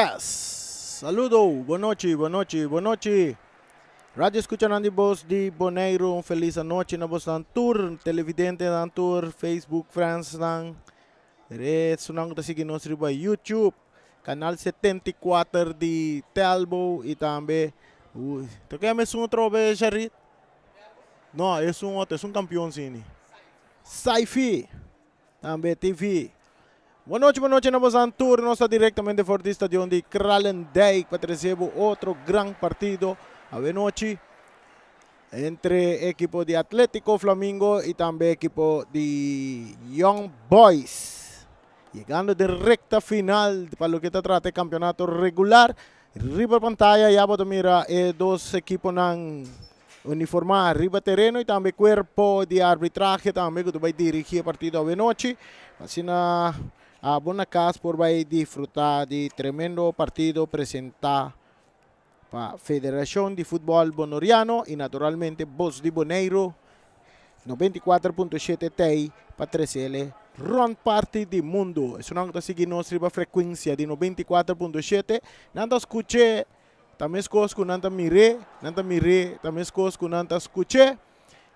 Yes. Saludo, bon nochi, bon nochi, bon nochi. Radio escuchanan di Bos di Boneiru, un felis anochi na bosnan tur, televidentenan tur, Facebook friendsnan, esunnan ku ta sigui nos riba YouTube, kanal 74 di Telbo i tambe, ui, ta kende mesun atrobe, Sharit? No, esun otro, esun kampion sini. Sci-fi. Tambe TV. Bon nochi, bon nochi na bosan tur. Nos ta directamente for di stadion di Kralendijk pa trece bo otro gran partido awe nochi entre ekipo di Atletico Flamingo y tambe ekipo di Young Boys. Yegando den recta final pa loke ta trata e campeonato regular. Riba pantaya ya bo ta mira e dos ekiponan Uniformá riba tereno y tambe cuerpo di arbitrahe tambe cu ta bay dirigi e partido awenochi. Asina abo na cas por bay disfruta di tremendo partido presenta pa Federacion di Futbol Bonoriano y naturalmente Bos di Boneiru 94.7 tey pa trecele rond parti di mundo. Esunnan cu ta sigui nos riba frecuencia di 94.7 nan ta scuche. Ta meskos ku nan ta mir'é, nan ta mir'é, ta meskos ku nan ta skuch'é.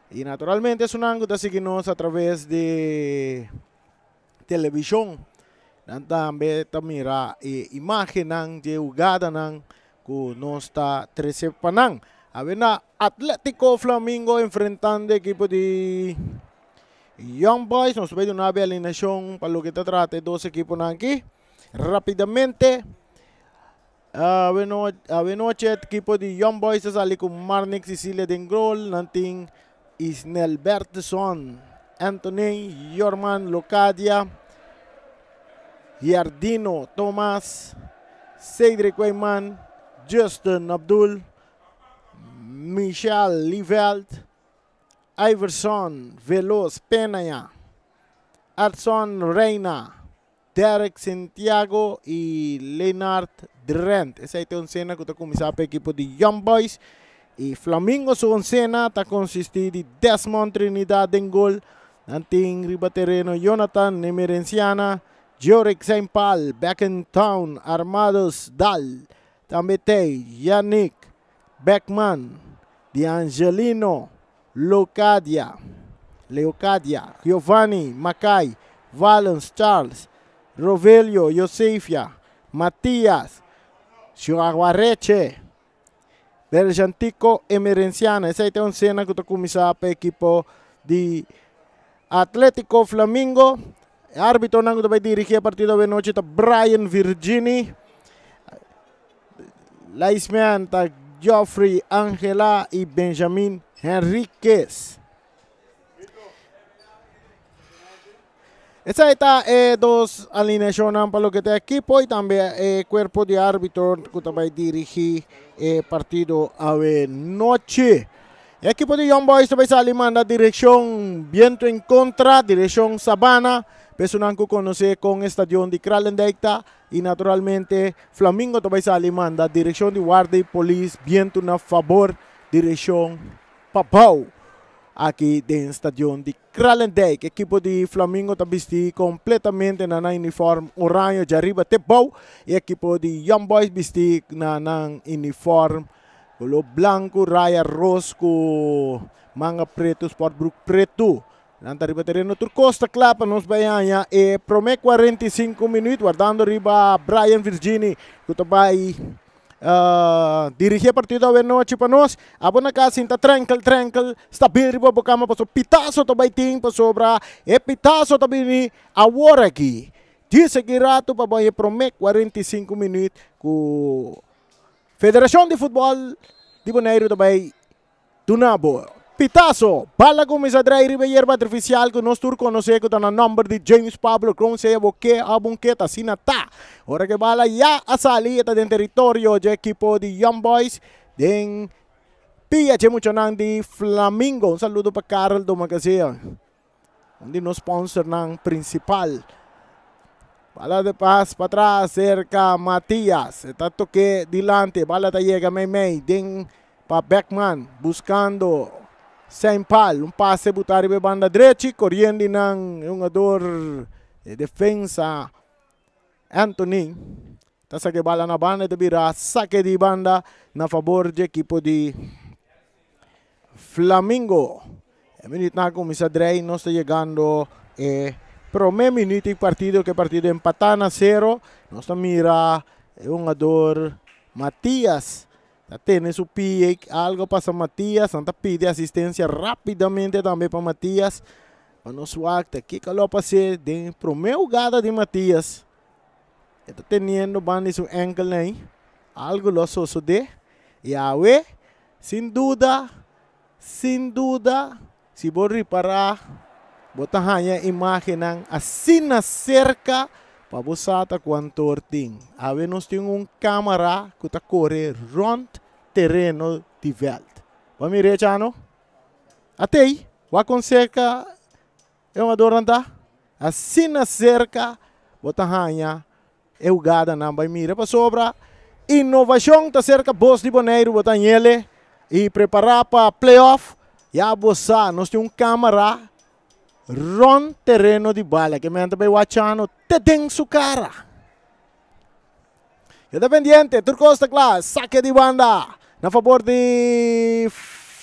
I naturalmente esunnan ku ta sigui nos atraves di televishon, nan tambe ta mira e imágennan di e hugadanan ku nos ta trese pa nan. Awena Atlético Flamingo enfrentando ekipo di Young Boys. Nos ta bai duna e alineashon pa loke ta trata e dos ekiponan aki. Rápidamente. Awenochi ekipo di Young Boys ta sali ku Marnick Cecilia den gol. Nan tin Isnel Bertson, Anthony Yorman Locadia, Giardino Thomas, Cedric Weyman, Justin Abdul, Michel Lieveld, Iverson Veloz Penaya, Edson Reina. Derek Santiago y Leonard Drent. Esey ta e oncena cu ta cuminsa pa ekipo di Young Boys. Y Flamingo su oncena ta consisti di Desmond Trinidad den gol. Nan tin riba tereno Jonathan Emerenciana, Jorick Sainpal, Beckentown, Armados Dal. Tambe tey Yannick Beckman, D'Angelino Locadia, Leocadia, Giovanni, Mackay, Valens, Charles, Rovelio, Josefia, Matias, Shuaguareche, Berjantico, Emerenciana. Esei ta un sena ku ta kuminsá pa ekipo di Atletico Flamingo. E árbitonan ku ta bai dirigí e partido awenochi ta Brian Virgini. Linesman ta Geoffrey Angela y Benjamin Henriquez. Esai ta e dos alineacionnan pa loke ta ekipo y tambe e cuerpo di arbitro cu ta bay dirigi e partido awe nochi. E ekipo di Young Boys ta bay sali manda direccion viento en contra, direccion Sabana. Personan cu conoce con e stadion di Kralendijk ta Y naturalmente Flamingo ta bay sali manda direccion di warda y polis biento na fabor direccion pabao aki den stadion di Kralendijk. Ekipo di Flamingo ta bisti completamente na nan uniform oraño djariba te bao y ekipo di Young Boys bisti na nan uniform color blanco raya ros cu manga preto sportbroek preto. Nan ta riba tereno tur kos ta kla pa nos bai haña e promé 45 minuut wardando riba Brian Virgini ku ta bai dirigí e partido awe nochi pa nos. Abo na kas sinta trankel trankel stabil riba bo kama pasobra pitaso ta bai tin pasobra e pitaso ta bini awor aki. Djis aki ratu pa bai e promé 45 minuut ku Federashon di Futbòl di Boneiru ta bai Duna bo pitaso! Bala kuminsá drai riba e yerba artifisial ku nos tur konosé ku ta na nòmber di James Pablo Kroon sea bo ke òf bon ke ta asina ta. Ora ku e bala ya a sali e ta den teritorio dje ekipo di Young Boys den pia dje muchanan di Flamingo. Un saludo pa Karel Domacassé un di nos sponsornan prinsipal. Bala de pas patras serka Matias. E ta toke dilanti. Bala ta yega meimei den pa Beckman buscando Saint-Paul. Un pase buta riba e banda drechi. Corriendo nan e hungador de defensa Anthony. Ta saka e bala na banda, e ta bira sake di banda na fabor di ekipo di Flamingo. E minuutnan a kuminsá drei, nos ta yegando e promé minuut di partido, ku e partido empatá na sero. Nos ta mira e hungador Matias ta tene su pie, algo pasa Matias, nan ta pidi asistensia rápidamente tambe pa Matias. Pa nos wak ta kiko lo pas'é den promé hugada di Matias. E ta teniendo banda di su enkelnan ei. Algo lo a sosodé. I awe, sin duda, sin duda, si bo ripará, bo ta haña imágennan asina serka pa bo sa ta kuantor tin. Awe nos tin un kámara ku ta kore rònt tereno di vèlt. Bo a mira e chano? Atei, wak kon serka E hungadornan ta asina serka bo ta haña e hugadanan bai mira pasobra inovashon ta serka bos di Boneiru bo ta hañ'ele i prepará pa playoff ya bo sa nos tin un kamara rònt tereno di bala ke men ta bai wak Chano te den su kara. Keda pendiente tur kos ta kla sake di banda na fabor di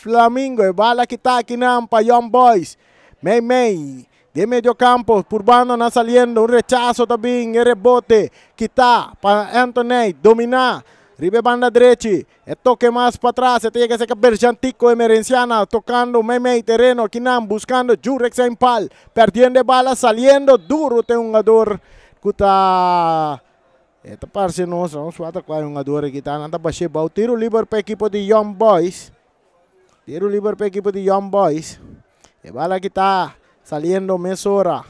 Flamingo e bala kita akinan pa Young Boys mei mei den medio campo purbando nan saliendo un rechazo ta bin e rebote kita pa Anthony domina riba e banda drechi e toke mas patras e ta yega cerca Berjantico Emerenciana tocando mei mei tereno akinan buscando Jurek Sainpal perdiendo e bala saliendo duro te hungador cu ta E ta parse nos, nos wak kua e hungador aki ta, nan ta bash'é bou. Tiro liber pa ekipo di Young Boys. Tiro liber pa ekipo di Young Boys. E bala aki ta saliendo mesora.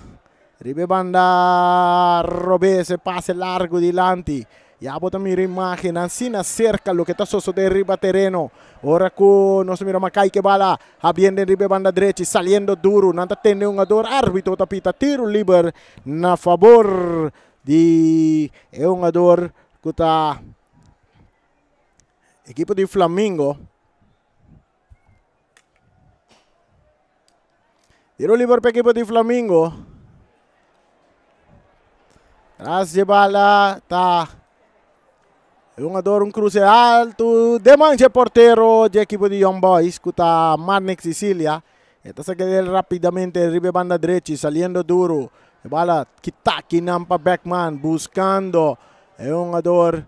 Riba e banda robes, e pase largu dilanti. Ya bo ta mira imágennan asina serka loke ta sosodé riba tereno. Ora ku nos ta mira Makai ke bala habiendo riba e banda drechi, saliendo duru. Nan ta tende hungador, árbitro ta pita tiro liber na fabor di e hungador ku ta ekipo di Flamingo. Tiro liber pa ekipo di Flamingo. Tras di bala ta e hungador un cruce alto de mancha e portero di ekipo di Young Boys ku ta Marnix Sicilia. E ta saca el rapidamente riba e banda drechi saliendo duro. E bala kita kinan pa Beckman buscando e hungador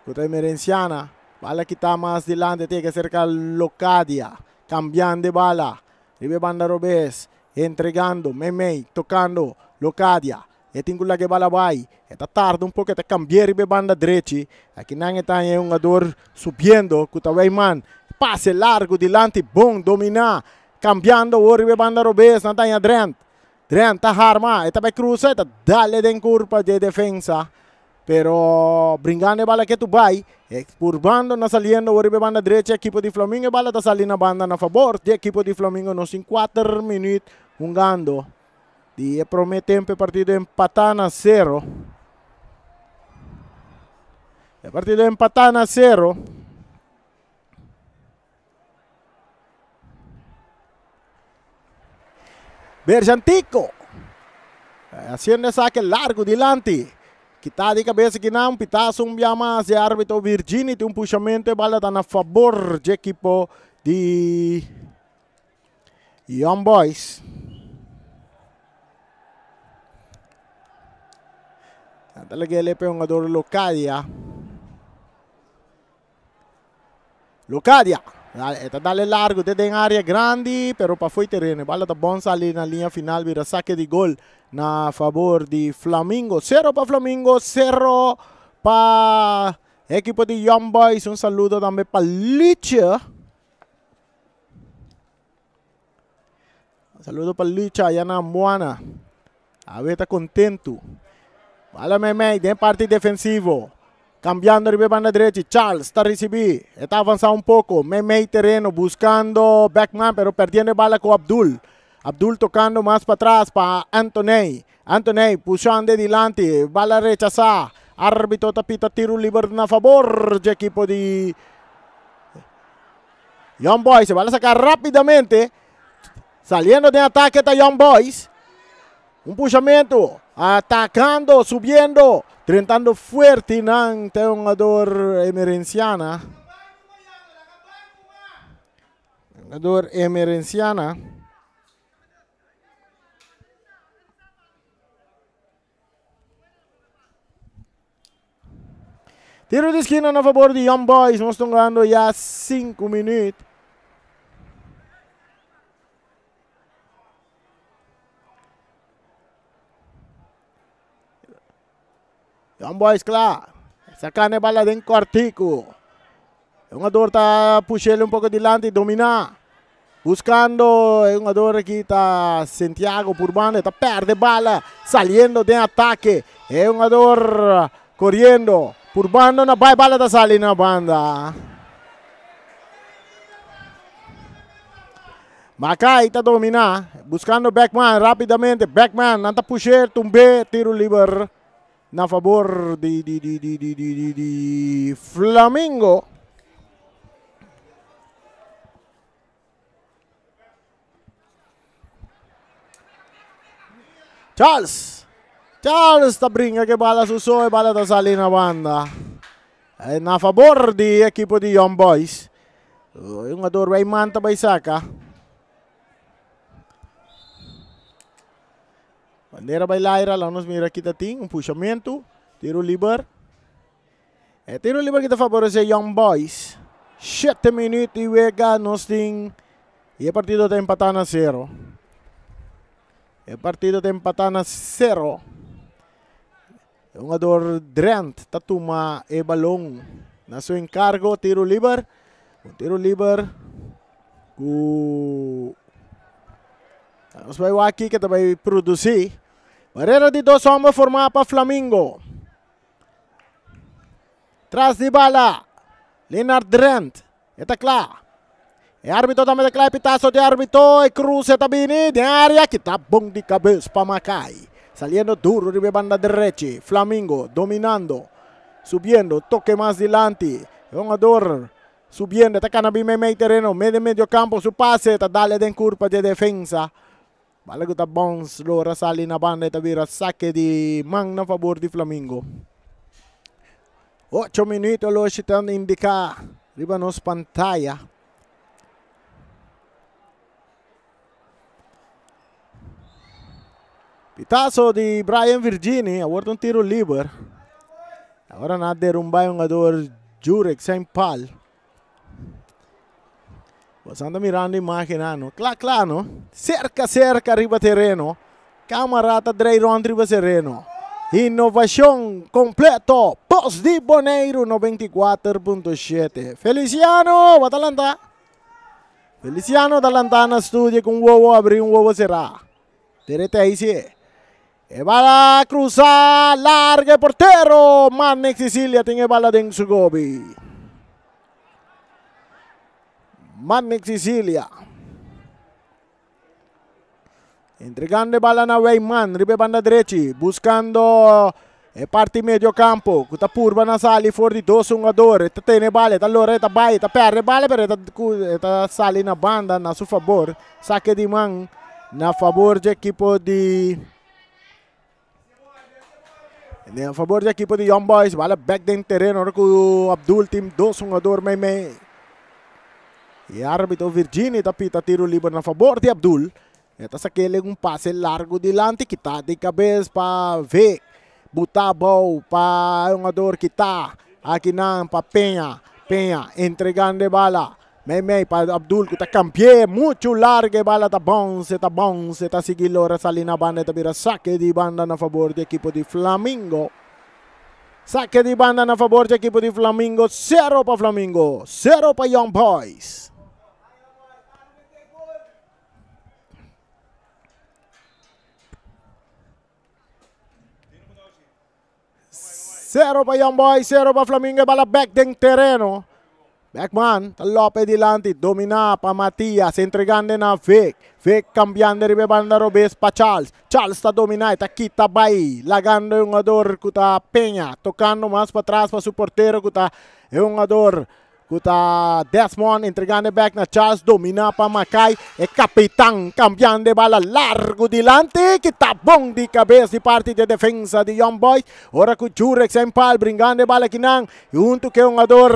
cu ta Emerenciana. Bala kita mas dilanti tiene que cerca Locadia. Cambiando e bala riba e banda robes entregando Memey tocando Locadia. E tin cu laga e bala bay. E ta tarda un poco e ta cambia riba e banda drechi. Akinan e ta haña e hungador subiendo cu ta Weyman. Pase largo dilanti bon domina. Cambiando awor riba e banda robes nan ta haña Drent. Drent ta harma e ta bay cruza e ta dale den curpa dje defensa. Pero bringando e bala ketu bay. E purbando na saliendo awor riba e banda drechi ekipo di Flamingo. E bala ta sali na banda na fabor di ekipo di Flamingo. Nos tin kuater minuut hungando. Di e prome tempo e partido empatá na sero. E partido empatá na sero. Berjantico haciendo e saque largo dilanti. Kita di cabeza kinan, pitazo un bia mas di arbitro Virgini. Tin un pushamento e bala ta na fabor dje ekipo di Young Boys. Ta lag'é pa e hungador Locadia. Locadia. E ta dale largo te den área grandi, pero pa fo'i tereno. E bala ta bon sali na liña final, bira sake di gol na fabor di Flamingo. Sero pa Flamingo, sero pa ekipo di Young Boys. Un saludo tambe pa Lichi. Saludo pa Licha allá na Ambuana. Awe ta contento. Bala meimei den parte defensivo. Cambiando riba e banda drechi. Charles ta ricibi. E ta avanza un poco. Meimei terreno buscando Beckman pero perdiendo e bala cu Abdul. Abdul tocando mas patras pa Anthony. Anthony pushando dilanti. Bala rechasa. Arbitro ta pita tiro liber na favor dje equipo di Young Boys. E bala saca rapidamente. Saliendo den ataque ta Young Boys. Un pushamentu, atakando, subiendo, drentando fuerte nan ta e hungador Emerenciana. Hungador Emerenciana. Tiro di skina na favor di Young Boys. Nos ta hungando ya 5 minuut. Young Boys kla. Sacando e bala den kortiku. E hungador ta push'el un poko dilanti, dominá. Buscando e hungador aki ta Santiago purbando, e ta perde bala, saliendo den atake. E hungador coriendo, purbando na bai, bala ta sali na banda. Mackay ta dominá, buscando Beckman rapidamente. Beckman, nan ta push'el, tumb'é, tiro liber na fabor di di di di di di di di Flamingo. Charles. Charles ta bringa ke bala su so e bala ta sali na banda. Eh, na fabor di ekipo di Young Boys. E hungador Weyman ta bai saka. Bandera bai laira, laat nos mira kita tin un pushamentu, tiro liber. E tiro liber kita favorece Young Boys. 7 minuut di wega nos tin y e partido ta empata na 0. E partido ta empata na 0. E hungador Drent ta tuma e balon na su encargo, tiro liber. Un tiro liber ku nos bai wak kiko ta bai produci. Barrera di dos homber forma pa Flamingo. Tras di bala, Leonard Drent. E ta kla. E arbitro tambe ta kla. E pitazo di arbitro. E cruce ta bini den area. Kita bon di cabes pa Mackay. Saliendo duro riba e banda derechi. Flamingo dominando. Subiendo. Toque mas dilanti. E hungador subiendo. Ta cana bin meimei tereno. Medio medio campo. Su pase ta dale den curpa di e defensa. Bala cu ta bounce lora sali na banda y ta bira saque di man na fabor di Flamingo. Ocho minuto lo ta indica riba nos pantaya. Pitazo di Brian Virgini, awor ta un tiro liber. Ahora na derumba e hungador Jurek Saint Paul. Boso anda mirando imagennan no. Kla kla no. Serka serka riba tereno. Kamara ta drei rond riba sereno. Inovashon kompleto. Bos di Boneiru 94.7. Feliciano, bo ta lanta? Feliciano ta lanta na studio ku un wowo abrí un wowo será. Derete ahí si. E bala cruza larga e portero Manex Sicilia tin e bala den su gobi. Manex Sicilia. Entregando e bala na Weyman riba e banda drechi buscando e parti medio campo ku ta purba na sali for di dos hungador. E ta tene bala, e ta lora, e ta bai, e ta perde e bala pero e ta, e ta sali na banda na su fabor. Sake di man na fabor di ekipo di na fabor di ekipo di Young Boys. Bala back den tereno ora ku Abdul tin dos hungador mei mei. E arbitro Virgini ta pita tiro liber na fabor di Abdul. E ta sakele un pase largo dilanti kita di kabes pa Vic. Buta abou pa e hungador kita akinan pa Peña. Peña entregando e bala. Mei mei pa Abdul ku ta kampi'é muchu largu e bala ta bounce, ta bounce, ta sigui lora sali na banda e ta bira sake di banda na fabor di ekipo di Flamingo. Sake di banda na fabor di ekipo di Flamingo, sero pa Flamingo, sero pa Young Boys. Sero pa Young Boys, sero pa Flamingo, e bala bek den tereno. Beckman ta lope dilanti, domina pa Matias, entregando na Vic. Vic cambiando riba e banda robes pa Charles. Charles ta domina, e ta kita bai, lagando e hungador ku ta Peña, tocando mas pa tras pa su portero ku ta e hungador. Ku ta Desmond entregando e bek na Charles, dominá pa Makai. E kapitan kambiando e bala largu dilanti, kita bon di kabes di parti di e defensa di Young Boys. Ora ku Jurek Sempal bringando e bala kinan i huntu ku e hungador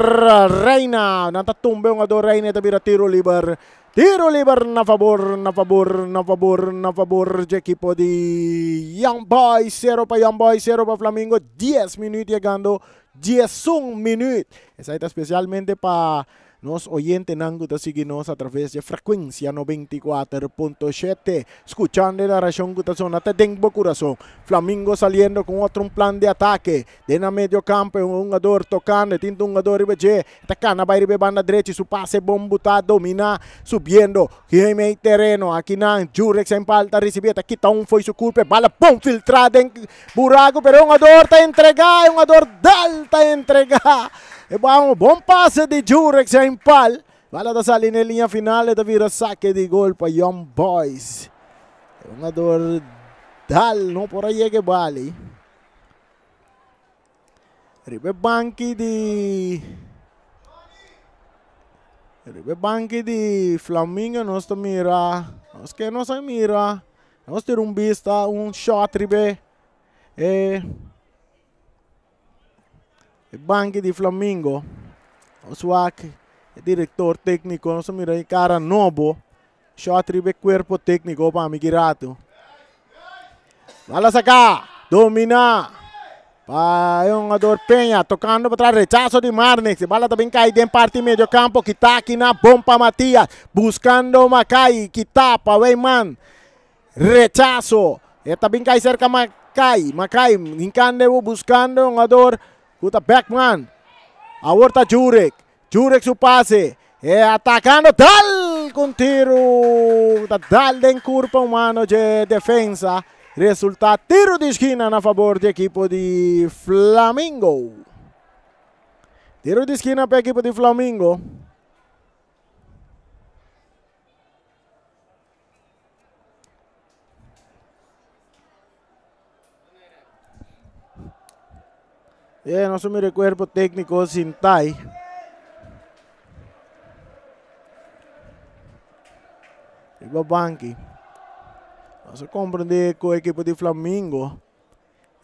Reina. Nan ta tumba e hungador Reina i ta bira tiro liber. Tiro liber na fabor, na fabor, na fabor, na fabor dje ekipo di Young Boys. Sero pa Young Boys, sero pa Flamingo. Dies minuut yegando 11 minuut. Esaki ta spesialmente pa nos oyentenan ku ta sigui nos atraves di e frekuensia 94.7, skuchando e narashon ku ta sona te den bo kurason. Flamingo saliendo ku otro un plan di atake. Den nan medio kampo e un hungador tokando, e tin un hungador riba dje, e ta kana bai riba e banda drechi, su pase bon butá, dominá, subiendo mei tereno. Akinan Jurek Sempal ta risibí, e ta kita un fo'i su kurpa, e bala bon filtrá den Buraco, pero e hungador ta entrega, e hungador dal ta entrega. E bal un bon pase di Jurek Seimpal. Bala ta sali na e liña final, e ta bira sake di gol pa Young Boys. E hungador dal no por a yega e bal ei. Riba e banki di Riba e banki di Flamingo nos ta mira, nos ke nos a mira Nos tira un bista, un shot riba e e banki di Flamingo. Nos wak e direktor tékniko, nos a mira e kara nobo. Shot riba e kuerpo tékniko pa mi ki ratu. Bala saka, dominá pa e hungador Peña, tokando pa tras, rechaso di Marnix. E bala ta bin kai den parti medio kampo, kita kina bon pa Matias, buskando Makai, kita pa Weyman. Rechaso, e ta bin kai serka Makai, Makai hinkando buskando e hungador ku ta Beckman. Awor ta Jurek, Jurek su pase, e atakando dal ku un tiru ta dal den kurpa humano dje defensa. Resulta tiru di skina na fabor di ekipo di Flamingo. Tiru di skina pa ekipo di Flamingo. E nos mira e cuerpo técnico sintai. Riba banki. Nos a comprende cu equipo di Flamingo.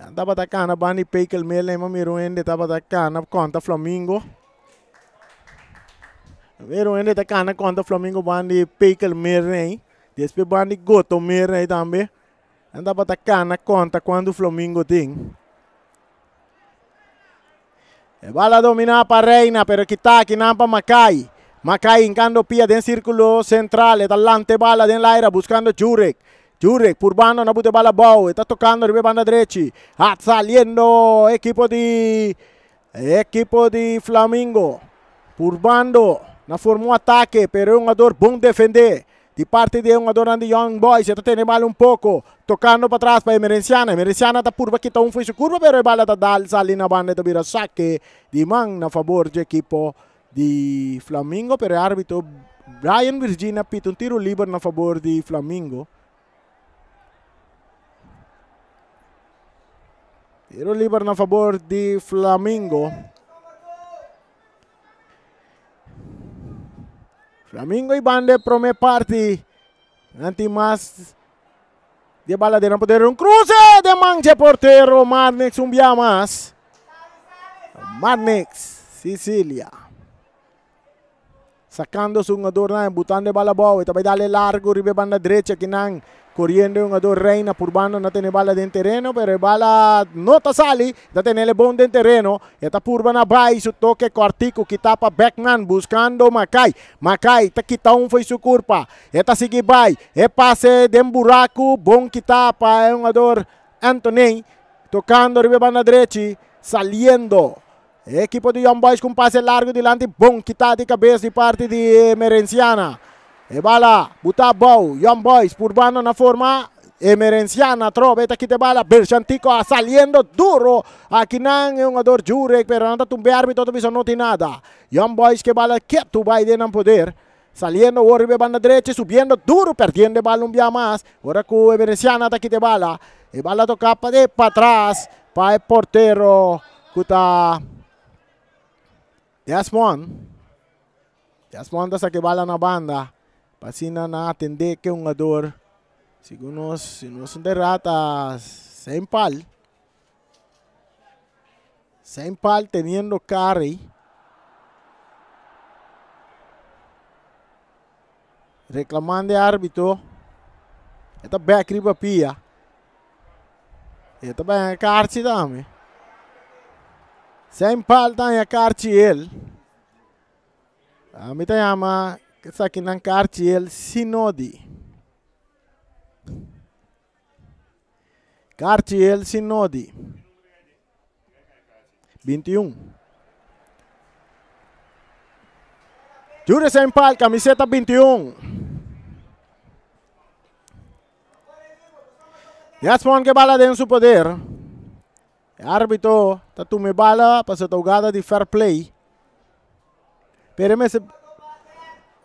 Nan tabata cana banda di Pekelmeer lema mira un hende tabata cana contra Flamingo. Mira un hende ta cana contra Flamingo banda di Pekelmeer nei. Despues banda di Gotomeer nei tambe. Nan tabata kana konta kuantu Flamingo tin. E bala dominá pa Reina, pero kita akinan pa Makai. Makai hinkando pia den sírkulo sentral. E ta lanta e bala den laira buskando Jurek. Jurek purbando na buta e bala abou. E ta tokando riba e banda drechi. A saliendo ekipo di ekipo di Flamingo. Purbando na forma un atake, pero e hungador bon defendé. Di parti di e hungadornan di Young Boys e ta tene bala un poko, tokando patras pa Emerenciana. Emerenciana ta purba kita un fo'i su kurpa pero e bala ta dal sali na banda e ta bira sake di man na fabor dje ekipo di Flamingo pero e arbitro Brian Virgin a pita un tiro liber na fabor di Flamingo. Tiro liber na fabor di Flamingo. Flamingo y banda e prome parti. Nan tin mas di e bala den nan poder. Un cruce den man dje portero Marnix un bia mas. Marnix Sicilia. Sacando su hungadornan, butando e bala abou. E ta bai dale largo riba e banda drecha kinan. Coriendo e hungador Reina purbando na tene bala den tereno, pero e bala no ta sali. Ta tenele bon den tereno. E ta purba na bai su toke cortico kita pa Beckman buscando Makai. Makai ta kita un fo'i su curpa. E ta sigui bai. E pase den buraco bon kita pa e hungador Anthony. Tocando riba e banda drechi. Saliendo. E ekipo di Young Boys ku un pase largu dilanti bon kitá di kabes di parti di Emerenciana. E bala butá abou. Young Boys purbando na forma. Emerenciana atrobe ta kita e bala. Berchantico a saliendo duro. Akinan e hungador Jurek pero nan ta tumbe arbitro ta bisa no tin nada. Young Boys ke bala ketu bai den nan poder. Saliendo awor riba e banda drechi subiendo duro perdiendo e bala un bia mas. Ora ku Emerenciana ta kita e bala. E bala toka pa de patras pa e portero ku ta Desmond. Desmond ta saka e bala na banda pa asina nan atende ke hungador. Segun nos, si nos no ta erra ta Saint Paul. Saint Paul teniendo carry. Reclamando e arbitro. E ta bek riba pia. E ta baña karchi tambe. Saint Paul ta haña karchi el. Ami ta yama esakinan karchi el sinodi. Karchi el sinodi. 21. Jure Saint Paul, camiseta 21. Desmond ke bala den su poder. E arbitro ta tuma e bala pasobra ta hugada di fair play. Pero e mester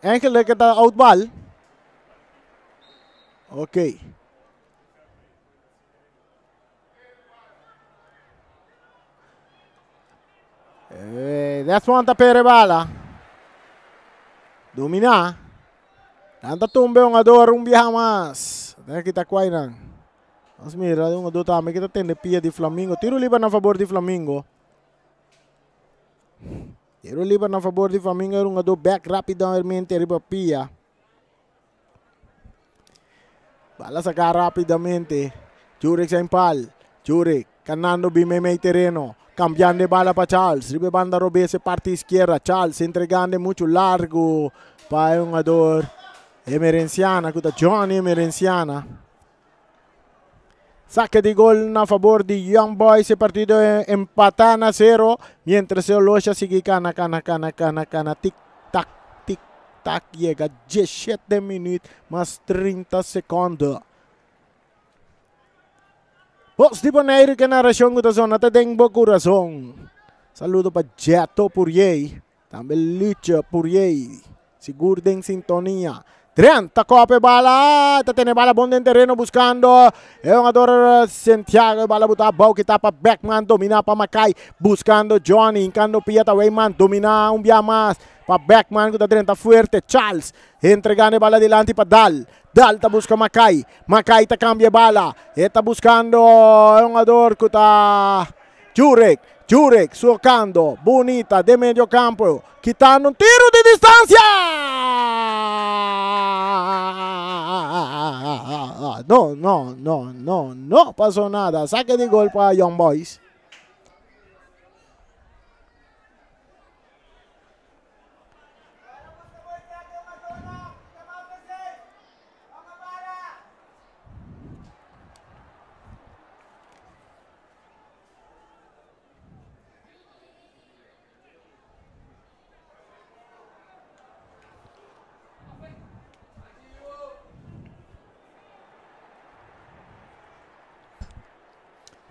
Angel ke ta out bal. Ok. Eh, Desmond ta pere bala. Domina. Dan ta tumbe un ador un biaha mas. Dan kita kwainan. Nos mira un ador tambe kita tende pia di Flamingo. Tiro liber na favor di Flamingo. Tiro liber na favor di Flamingo. Un ador back rapidamente riba pia. Bala saca rapidamente. Jurek zijn pal. Jurek canando bin meimei tereno. Cambiando e bala pa Charles. Riba e banda robes e parti izquierda. Charles entregando mucho largo pa e hungador Emerenciana cu ta Johnny Emerenciana. Saque di gol na favor di Young Boys. E partido empata na 0. Mientras e oloshi a sigui cana, cana, cana, cana, cana. Tic, tac, tic, tac. Yega 17 minuut mas 30 seconde. Bos di Boneiru ke narashon ku ta zona te den bo kurason. Saludo pa Jeto Puriey. Tambe Lucha Puriey. Sigur den sintonia. Trent ta kope e bala. Ta tene bala bon den tereno buscando e hungador Santiago. E bala buta abou kita pa Beckman. Domina pa Mackay. Buscando Johnny. Hincando pia ta Weyman. Domina un bia mas pa Beckman ku ta drenta fuerte. Charles entregando e bala dilanti pa Dal. Dal ta busca Mackay. Mackay ta cambia e bala. E ta buscando e hungador ku ta Jurek. Jurek socando bunita den medio campo. Kitando un tiro di distancia! No, no, no, no, no pasó nada. Saque di gol pa Young Boys.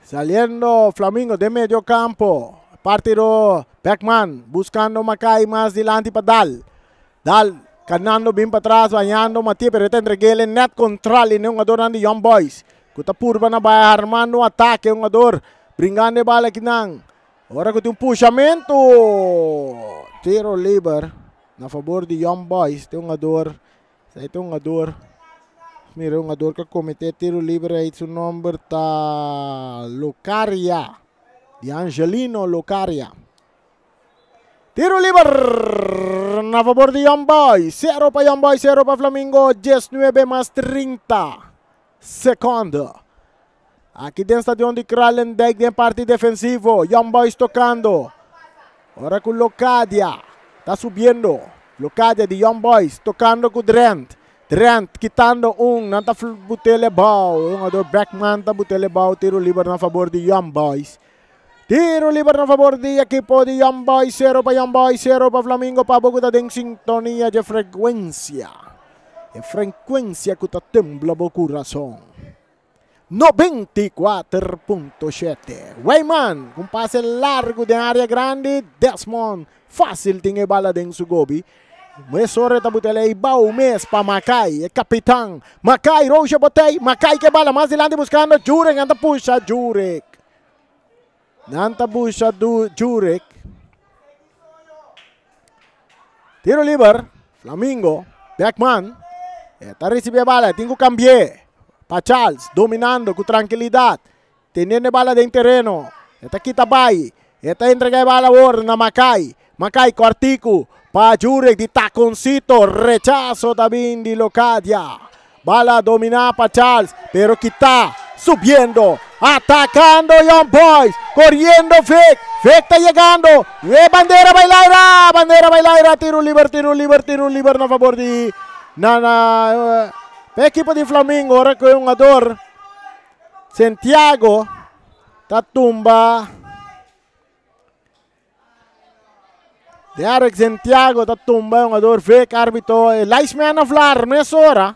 Saliendo Flamingo de medio campo. Partido Beckman buscando Mackay mas dilanti pa Dal. Dal canando bin pa atras, bañando Matias, pero ta entreguele net control y jugador di Young Boys. Cu ta purba na bay armando un ataque, jugador bringando e bala akinan. Ora cu tin un pushamento. Tiro liber na favor di Young Boys. Tin jugador, esey ta jugador. Mira jugador cu a comete tiro liber ey, su nomber ta Locaria. Di Angelino Locaria. Tiro liber na favor di Young Boys. 0 pa Young Boys, 0 pa Flamingo. 19 mas 30 seconde. Aki den stadion di Kralendijk den parti defensivo. Young Boys tocando. Ora cu Locadia ta subiendo. Locadia di Young Boys tocando cu Drent. Drent kitando un. Nan ta butele bou. Un jugador Beckman ta butele bou. Tiro liber na favor di Young Boys. Tiro liber na favor di ekipo di Young Boys. 0 pa Young Boys, 0 pa Flamingo. Pa bo cu ta den sintonia dje frecuencia. E frecuencia cu ta tembla bo curason. 94.7. Weyman cu un pase largo den area grandi. Desmond facil tin e bala den su gobi. Mesora ta butele ei bou mes pa Mackay, e capitan. Mackay, Roosje botey. Mackay ke bala mas dilanti buscando Jurek. Nan ta pusha Jurek. Nan ta busha Jurek. Tiro liber, Flamingo, Beckman, ta recibi e bala, tin cu cambi'e pa Charles, dominando cu tranquilidad, teniendo e bala den tereno, e ta kita bay, e ta entrega e bala awor na Makai, Makai cortico pa Jurek di taconcito, rechazo ta bin di Locadia. Bala domina pa Charles, pero kita subiendo, atacando Young Boys, coriendo Vic, Vic ta yegando, e bandera bay laira, bandera bay laira, tiro liber, tiro liber, tiro liber na favor di na na eh, equipo di Flamingo, ora cu e hungador Santiago ta tumba. Derek Santiago ta tumba e hungador Vic arbitro e linesman a vlar mesora.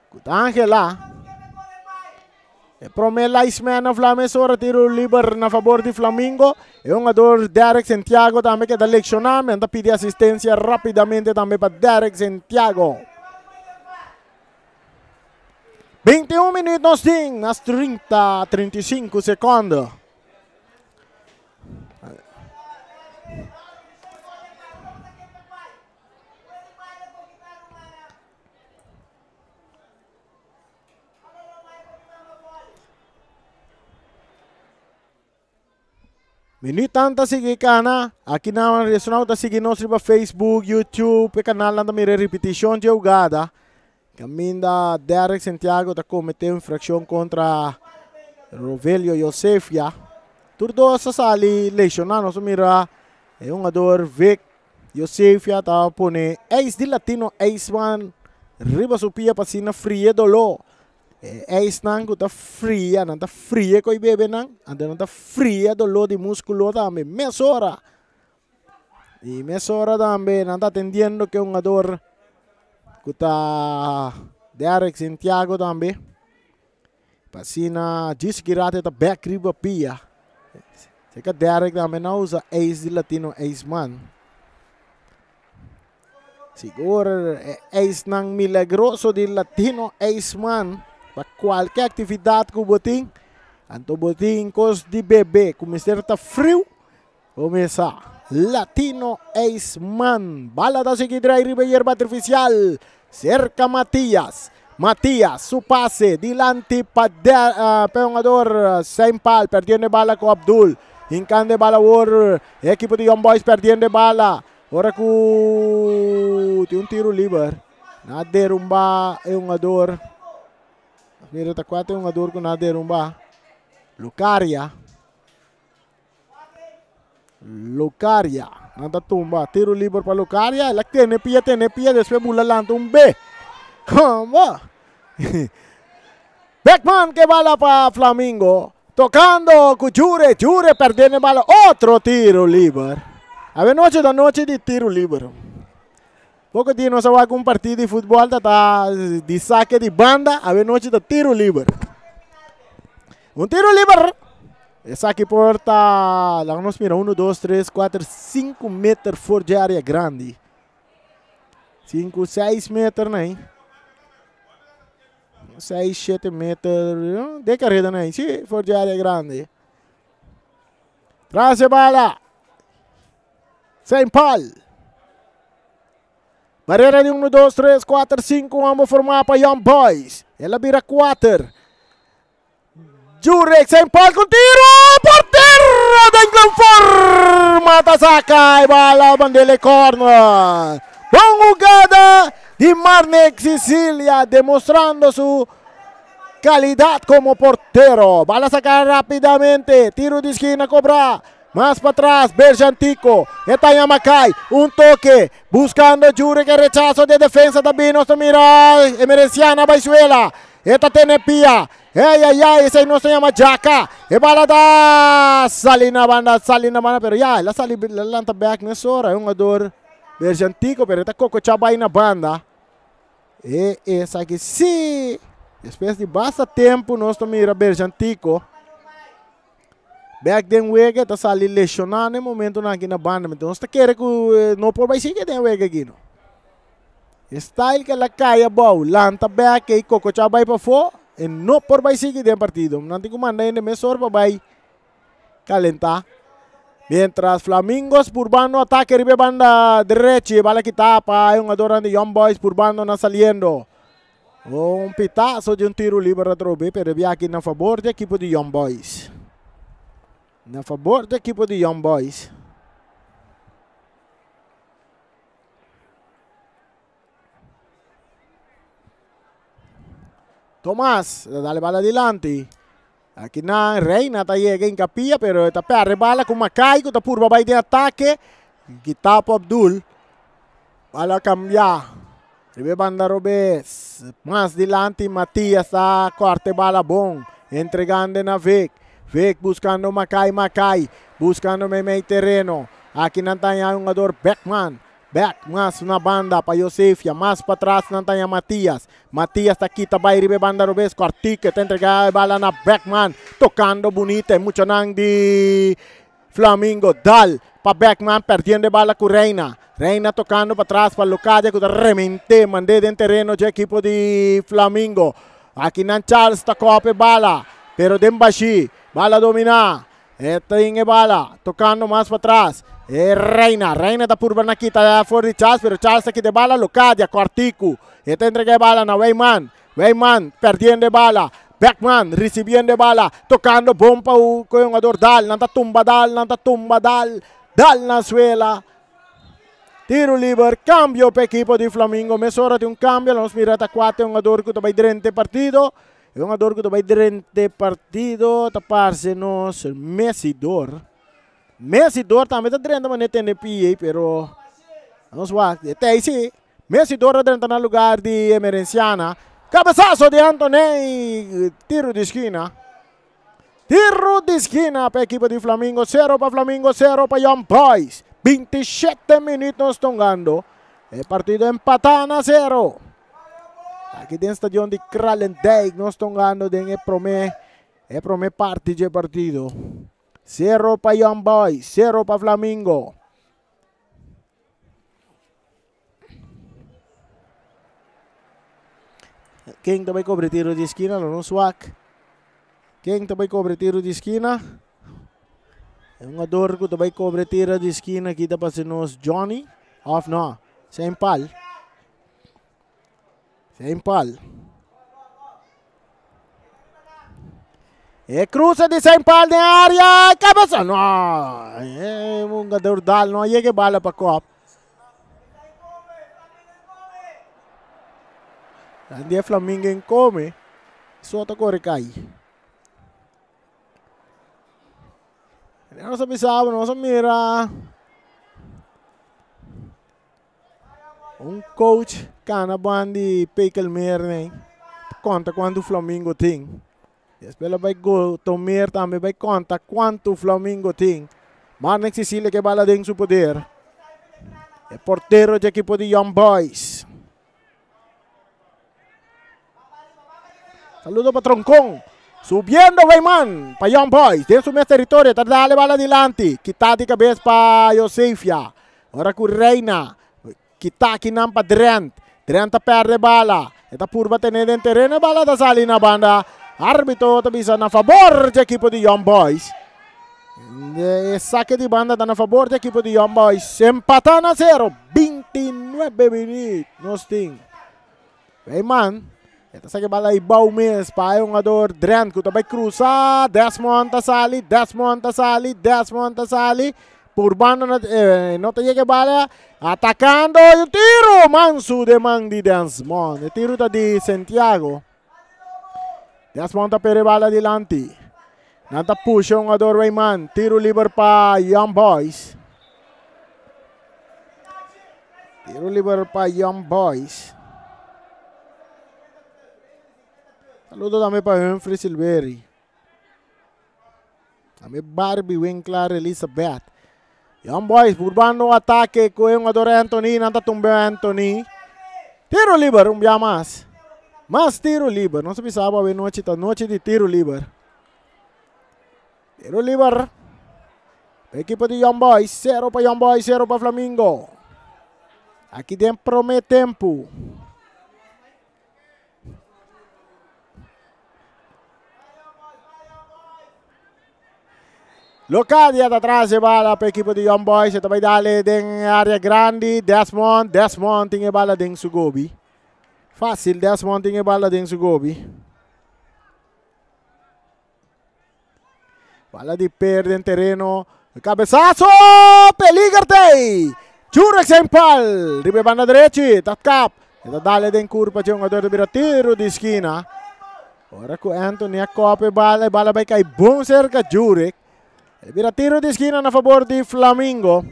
Ku ta Angela. E prome linesman a vlar mesora tiro liber na favor di Flamingo. E hungador Derek Santiago tambe keda lekshoná. Men ta pidi asistencia rapidamente tambe pa Derek Santiago. 21 minuut nos tin, nas 30, 35 secondo. Minuut ta sigui kana. Aki na resonau ta sigui nos riba Facebook, YouTube, e kanalnan ta mira repetishon dje hugada. Kaminda Derek Santiago ta kometé infrakshon kontra Rovelio Josefia. Tur dos a sali lesioná. Nos a mira e hungador Vic Josefia ta pone ijs di Latino Ijsman riba su pia pa asina fria e doló. E ijsnan ku ta fria, nan ta fria ku e bebenan, anto nan ta fria doló di múskulo tambe mesora. Y mesora tambe nan ta atendiendo ke hungador ku ta Derek Santiago tambe. Pa asina djis Girate ta bek riba pia. Seka Derek tambe nan usa ijs di Latino Ijsman. Sigur e ijsnan milagroso di Latino Ijsman pa kualke aktividat ku bo tin. Anto bo tin kos di bebe ku mester ta friu. Kumesa Latino Ace Man. Bala ta sigui drai riba yerba artificial. Cerca Matias. Matias su pase dilanti pa uh, pa hungador Sempal perdiendo e bala ku Abdul. Hincando e bala awor e equipo di Young Boys perdiendo e bala. Ora ku tin un tiro liber. Na derumba e hungador. Mira ta kuate hungador ku na derumba. Lucaria. Lucaria. Nan ta tumba. Tiro liber pa Lucaria. El a tene pia, tene pia. Despues bula lanta un B. Como? Beckman ke bala pa Flamingo. Tocando ku Jure. Jure perdiendo e bala. Otro tiro liber. Awe noche ta noche di tiro liber. Poko dia nos a wak un partido di futbol ta ta di sake di banda. Awe noche ta tiro liber. Un tiro liber. Esaki por ta, laga nos mira, 1, 2, 3, 4, 5 meter for dje área grandi. 5, 6 meter nei. 6, 7 meter de carrera nei. Sí, for dje área grandi. Tras e bala. Saint Paul. Barrera di 1, 2, 3, 4, 5, ambos formá pa Young Boys. El a bira 4. Jurek Saint Paul con tiro. Portero den gran forma ta saca e bala bandele corner. Bon jugada di Marnek Sicilia demostrando su calidad como portero. Bala saca rápidamente. Tiro di esquina cobra. Mas pa tras, Berjantico. E ta Yamakai. Un toque. Buscando Jurek. El rechazo de defensa también. Nos mira. Emerenciana Baisuela. E ta tene pia. Ey, ay, ay, esey nos ta yama Jaka. E bala ta sali na banda, sali na banda, pero ya, el a sali, el a lanta bek mesora. E hungador Berjantico, pero e ta kokochá bai na banda. E esaki sí. Despues di basta tempu nos ta mira Berjantico bek den wega, e ta sali lesioná na e momentonan aki na banda. Nos ta kere ku no por bai sigui den wega aki no. E style ke el a kai abou, lanta bek ei kokochá bai pafó, e no por bai sigui den partido. Nan tin ku manda hende mesor pa bai kalentá. Mientras Flamingos purbando atake riba e banda drechi. Bala kita pa e hungadornan di Young Boys purbando na saliendo. Un pitazo di un tiro liber atrobe, pero e biaha na fabor di ekipo di Young Boys. Na fabor di ekipo di Young Boys. Thomas, dale bala adelante. Aki na Reina ta yega in capilla, pero ta perde bala ku Makai ku ta purba bai den atake. Gitapo Abdul. Bala cambia. Ribe banda robes. Mas dilanti Matias ta corte bala bon. Entregando na Vic. Vic buscando Makai, Makai buscando meimei terreno. Aki nan ta un jugador Beckman. Back mas na banda pa Josefia. Mas pa tras nan ta Matias. Matias ta kita bai ribe banda robes. Cortique ta entrega bala na Beckman. Tocando bonita. Mucho nan di Flamingo. Dal pa Beckman perdiendo bala ku Reina. Reina tocando pa tras pa Locadia ku ta remente. Mande den terreno di ekipo di Flamingo. Aki nan Charles ta kope bala. Pero den bashi. Bala domina. E bala. Tocando mas pa tras. E Reina. Reina ta purba na kita for di Charles. Pero Charles aki de bala. Locadia. Cortico. E ta entrega bala na Weyman. Weyman perdiendo bala. Beckman recibiendo bala. Tocando bom pa o jugador Dal. Nanta tumba Dal. Nanta tumba Dal. Dal na suela. Tiro liber. Cambio pa ekipo di Flamingo. Mesora di un cambio. Nos mira ta 4 jugador ku bai drenta partido. E jugador ku bai drenta partido. Ta parse nos Messidor. Messidor tambe ta drenta mané tene PA, pero nos wak. Te si. Messidor a drenta na lugar di Emerenciana. Cabezazo di Anthony. Tiro di esquina. Tiro di esquina pa ekipo di Flamingo. 0 pa Flamingo, 0 pa Young Boys. 27 minuut nos ta hungando. E partido empata na 0. Aki den stadion di Kralendijk nos ta hungando den e prome parti di partido. 0 pa Young Boys, 0 pa Flamingo. Ken ta bai kobra tiro di eskina? Nos wak. Ken ta bai kobra tiro di eskina? E hungador ku ta bai kobra tiro di eskina aki ta pasa nos Johnny. Of no? Saint Paul. Saint Paul. E cruza di Saint Paul den area. Kabesa. No. E hungador Dal no yega bala pa kop. Andi Flamingo en come. Sota kore kai. Nos avisaba, nos mira un coach kana bandi Pekelmeer nee. Konta kuantu Flamingo tin. Despues bai go Tomer tambe bai konta kuantu Flamingo tin. Marnek Cecilia ku bala den su poder. E portero di ekipo di Young Boys. Saludo pa Troncon. Subiendo Weyman pa Young Boys. Den su mes teritorio. Ta dale bala dilanti. Kita di kabes pa Josefia. Ora ku Reina. Kita akinan pa Drent. Drent ta perde bala. E ta purba tene den tereno. Bala ta sali na banda. Arbitro ta bisa na fabor di ekipo di Young Boys. E sake di banda ta na fabor di ekipo di Young Boys. Empata na 0. 29 minuut. Nos tin. Weyman. E ta saka bala ibou mes pa hungador Drent ku bai krusa. Desmond ta sali. Desmond ta sali. Desmond ta sali. Purbando na, no ta yega bala. Atakando un tiro. Mansu den man di Desmond. E tiro ta di Santiago. Desmond ta perde bala dilanti. Nan ta pusha hungador Weyman. Tiro liber pa Young Boys. Tiro liber pa Young Boys. Saludo tambe pa Humphrey Silveri. Tambe Barbie Winkler Elizabeth. Young Boys purbando atake ku hungador Anthony. Nan ta tumba Anthony. Tiro liber, un bia mas. Mas tiro liber. Nos pensaba anochi, ta nochi di tiro liber. Tiro liber. Ekipo di Young Boys. 0 pa Young Boys, 0 pa Flamingo. Aki den prome tempu. Locadia ta tras e bala pa ekipo di Young Boys. E ta bai dale den area grandi. Desmond, Desmond tin e bala den su gobi. Fácil, Desmond tin e bala den su gobi. Bala di Per den tereno. Cabezazo! Peliger tei! Jurek zijn pal! Riba e banda derechi, ta kap. E ta dale den curpa dje hungador ta bira tiro di skina. Ora ku Anthony a kop e bala, e bala bai kai bon serka Jurek. E bira tiro di skina na fabor di Flamingo.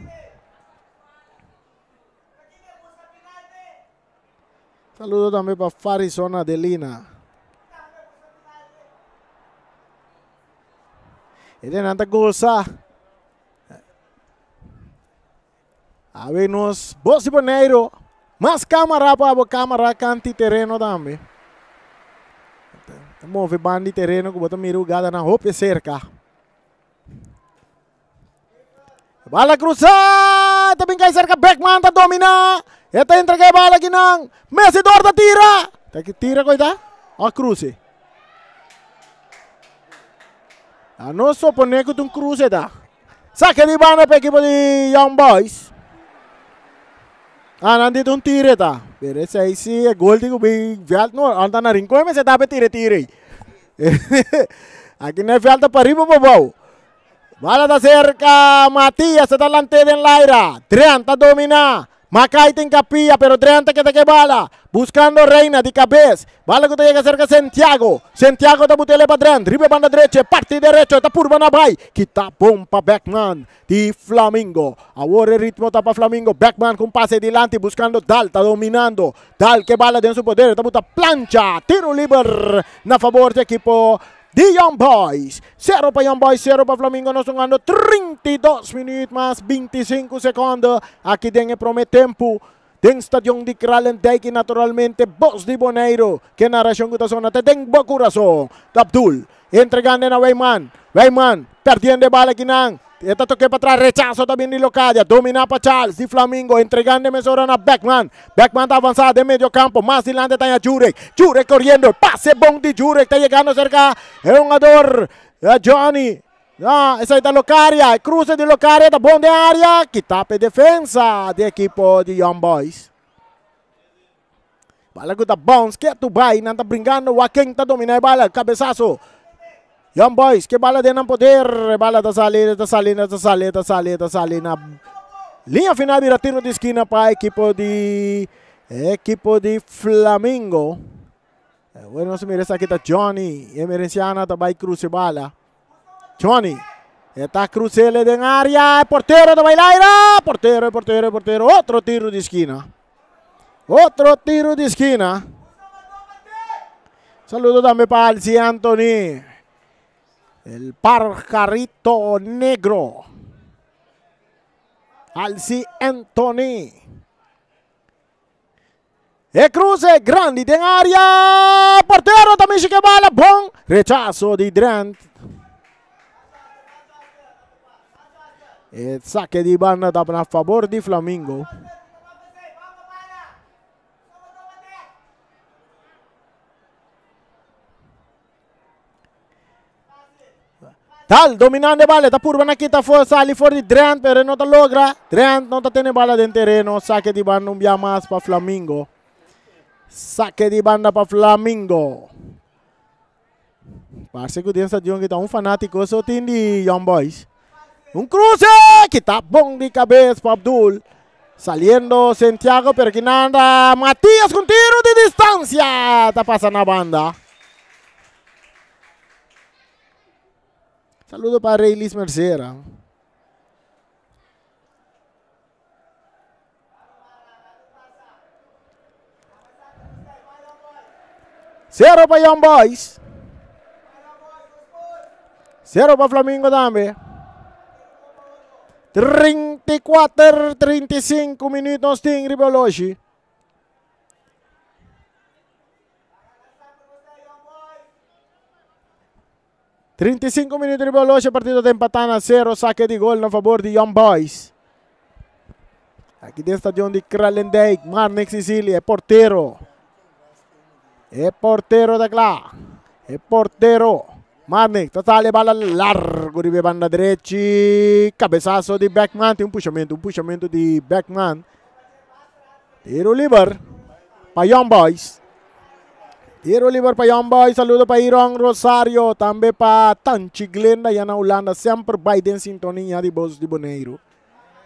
Saludo tambe pa Farison Adelina. E nan ta goza. Awe nos Bos di Boneiro. Mas cámara pa bo cámara kanti tereno tambe. Ta move bandi tereno ku bo ta mira hugada nan hopi cerca. Bala cruza, ta bin cai cerca Beckman ta domina. E ta entrega e bala kinan. Messi door ta tira. Ta tira coita? O cruze. A no supone cu un cruze ta. Saque di banda pa equipo di Young Boys. Ah, nan dit un tire ta. Pero esey si e gol di cu bin veld no. Anta na rincon me se tape tire tire. Aki na veld ta pariba pa bou. Bala ta cerca Matias ta lante den laira. Drent ta domina. Makai tin capilla pero Drent ta keda ke bala. Buscando Reina di cabez. Bala cu ta yega cerca Santiago. Santiago ta butele pa Drent. Riba banda derecho. Parti derecho ta purba na bay. Kita bon pa Beckman di Flamingo. Awor e ritmo ta pa Flamingo. Beckman cu un pase dilanti buscando Dal ta dominando. Dal ke bala den su poder ta buta plancha. Tiro liber na favor di ekipo di Young Boys. Sero pa Young Boys, sero pa Flamingo. Nos jugando 32 minuut mas 25 seconde aki den e prome tempo. Den stadion di Kralendijk y naturalmente Bos di Boneiro. Ke narracion ku ta sona te den bo corazon. Abdul entregando na Weyman. Weyman perdiendo e bala kinan. E ta toke pa tras, rechazo ta bin di Locadia. Domina pa Charles di Flamingo. Entregando mesora na Beckman. Beckman ta avanza den medio campo. Mas dilante ta Jurek. Jurek corriendo. Pase bon di Jurek. Ta llegando cerca e jugador Johnny. Ah, esey ta Locadia. E cruce di Locadia ta bon den area. Kita pe defensa di equipo di Young Boys. Bala ku ta bounce ketu bai. Nan ta bringando. Joaquin ta domina e bala. Cabezazo. Young Boys ke bala den nan poder. Bala ta sali, ta sali, ta sali, ta sali, ta sali na linea final bira tiro di esquina pa equipo di Flamingo. Bueno, nos mira esaki ta Johnny. Emerenciana ta bai cruce bala. Johnny. Está crucele den área. Portero ta bai laira. Portero, portero, portero. Otro tiro di esquina. Otro tiro di esquina. Saludo tambe pa Alci Anthony. El pajarito negro. Alci Anthony. E cruce grande den área. Portero también se bala. Bon. Rechazo di Drent. E saque di banda ta na favor di Flamingo. Dal dominando bala, ta purba na kita for sali for di Drent, pero no ta logra. Drent no ta tene bala den tereno. Saque di banda un bia mas pa Flamingo. Saque di banda pa Flamingo. Parece que den stadion kita un fanatico so tin di Young Boys. Un cruce, kita bon di cabeza pa Abdul. Saliendo Santiago, pero que nada. Matías con tiro de distancia. Ta pasa na banda. Saludo para Reylis Mercera. 0 pa Young Boys. 0 pa Flamingo tambe. 34, 35 minuut nos tin riba horloge. 35 minuut riba horloge, partido ta empata na 0, saque di gol na favor di Young Boys. Aki den stadion di Kralendijk, Marnix Sicilia, e portero. E portero ta cla. E portero. Marnick ta sali e bala largo riba e banda drechi. Cabezazo di Beckman. Tin un pushamento, un pushamento di Beckman. Tiro liber pa Young Boys. Tiro liber pa Young Boys. Saludo pa Iron Rosario. Tambe pa Tanchi Glenda ya na Hulanda. Semper bai den sintonia di Bos di Boneiru.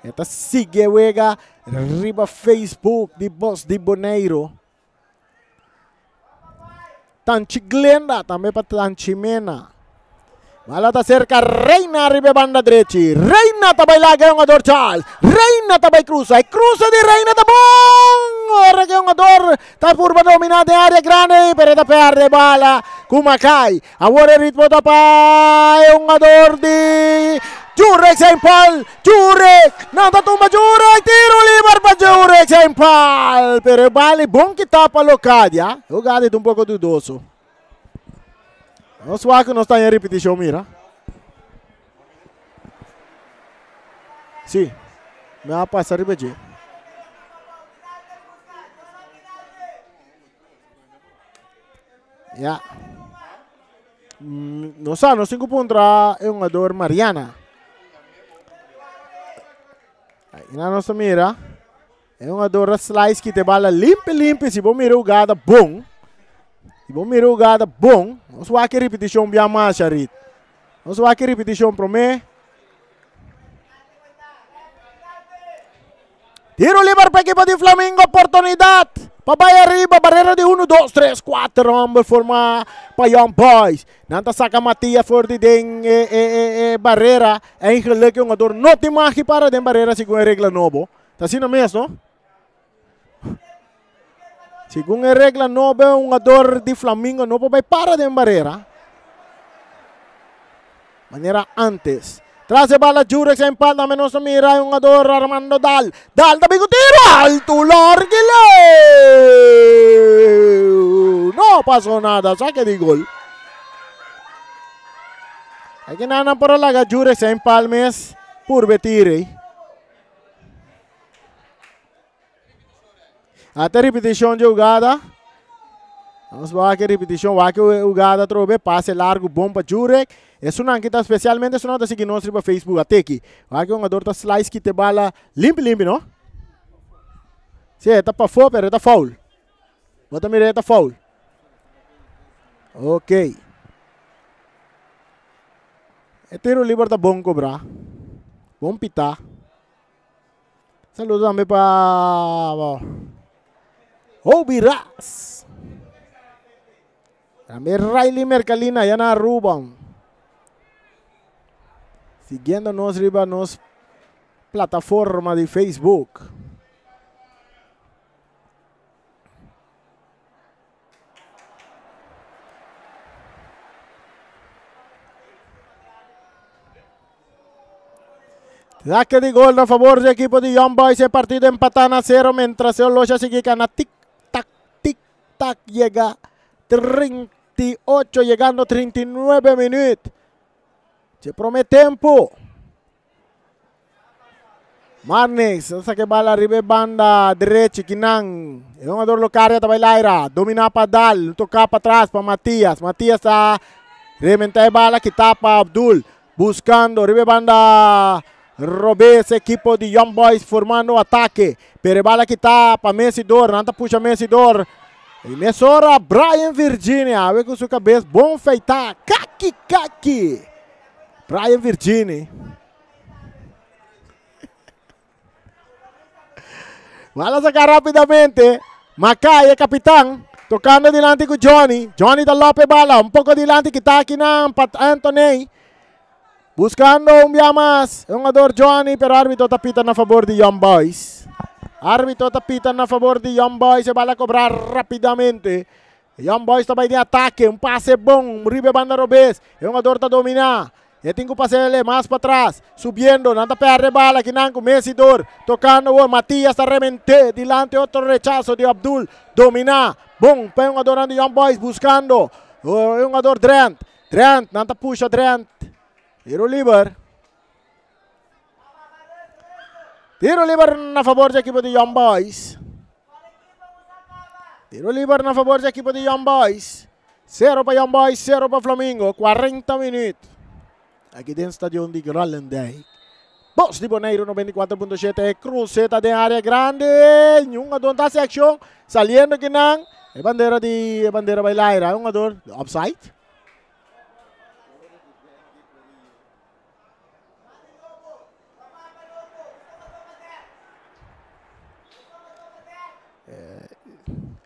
E ta sigui e wega riba Facebook di Bos di Boneiru. Tanchi Glenda, tambe pa Tanchi Mena. Bala ta cerca Reina riba e banda drechi. Reina ta bai laga e hungador Charles. Reina ta bai cruza. E cruza di Reina ta bon! Ora cu e hungador ta purba domina den area grandi, pero e ta perde e bala cu Makai. Awor e ritmo ta pa e hungador di Jurek Saint Paul. Jurek! Nan ta tumba Jurek! Tiro liber pa Jurek Saint Paul! Pero e bal e bon kita pa Locadia. E hugada ta un poko dudoso. Nos wak ku nos ta den ripitishon mira. Si, mi a pasa riba dje. Ya. No sa, nos tin ku puntra e hungador Mariana. Ahí nos ta mira. E hungador a slice kita e bala limpi limpi. Si bo mira hugada bon. Si bo mira hugada bon. Nos wak e repetishon bia mas, Sharit. Nos wak e repetishon promé. Tiro liber pa ekipo di Flamingo. Oportunidad pa bai ariba. Barrera di 1, 2, 3, 4 homber forma pa Young Boys. Nan ta saca Matias for di den e, e, e, e barrera. Eigenlijk e hungador no tin magi para den barrera segun e regla nobo. Ta asina mes, no? Segun e regla nobo, e hungador di Flamingo no por bai para den barrera. Manera antes. Tras e bala Jurex a empata me nos ta mira e hungador Armando Dal. Dal ta bin ku tiro alto largo y leu. No pasó nada, saque di gol. Aki nan por a laga Jurex a empalmes purbe tire. Ata repeticion di jugada. Nos wak e repeticion, wak e jugada atrobe, pase largo bon pa Jurek. Esunnan ki ta especialmente esunnan ta sigui nos riba Facebook ateki. Wak e hungador ta slice kita e bala limpi limpi no. Si e ta pafó pero e ta foul. Bo ta mira e ta foul. Ok. E tiro liber ta bon cobra. Bon pita. Saludo tambe pa Obi Ras. Tambe Riley Mercalina allá na Aruba. Siguiendo nos riba nos plataforma di Facebook. Saque di gol na favor di equipo di Young Boys. E partido empatá na cero mientras e oloshi a sigui cana tic tac tic tac llega 38 llegando 39 minuut. Dje prome tempo. Marnix a saca e bala riba e banda derechi kinan. E hungador Locaria ta bai laira. Domina pa Dal. Toca pa tras pa Matias. Matias ta rementa e bala kita pa Abdul. Buscando riba e banda robes equipo di Young Boys formando ataque. Pero e bala kita pa Messidor. Nan ta pusha Messidor. Y mesora Brian Virginia. Awe cu su cabes bon feita. Kaki kaki. Brian Virginia. Bala saca rapidamente. Mackay, e capitán, tocando dilanti cu Johnny. Johnny ta lope bala, un poco dilanti, kita aki nan pa Anthony. Buscando un bia mas, e hungador Johnny, pero arbitro ta pita na favor di Young Boys. Arbitro ta pita na favor di Young Boys, e bala cobra rapidamente. Young Boys ta bai den atake, un pase bon, riba e banda robes. E hungador ta domina. E tin ku pasele mas patras, subiendo, nan ta perde bala kinan ku Messidor tocando awor, Matias ta remente dilanti otro rechazo di Abdul, domina, bon pa e hungadornan di Young Boys buscando e hungador Drent, Drent, nan ta pusha Drent, tiro liber. Tiro liber na favor di ekipo di Young Boys. Tiro liber na favor di ekipo di Young Boys. Sero pa Young Boys, sero pa Flamingo. 40 minüt. Aki den stadion di Kralendijk. Bos di Boneiru 94.7. Kruseta den área grandi. Un hungador ta hasi akshon. Saliendo kinan. E bandera di e bandera bai laira. Un hungador offside.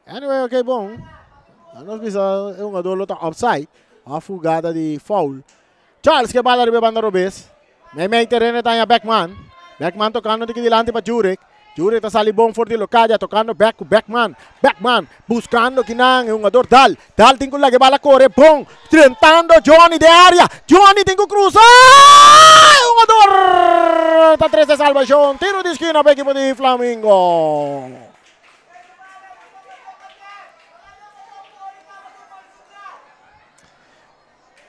Anyway, ok, bon. Nos bisa e hungador lo ta offside. Of jugada di foul. Charles ke bala riba e banda robes. Meimei tereno ta haña Beckman. Beckman tokando tiki dilanti pa Jurek. Jurek ta sali bon for di Locadia tokando bek ku Beckman. Beckman buskando kinan e hungador Dal. Dal tin ku laga e bala kore bon. Drentando Johnny den area. Johnny tin ku krusa. E hungador ta trese salbashon. Tiro di skina pa ekipo di Flamingo.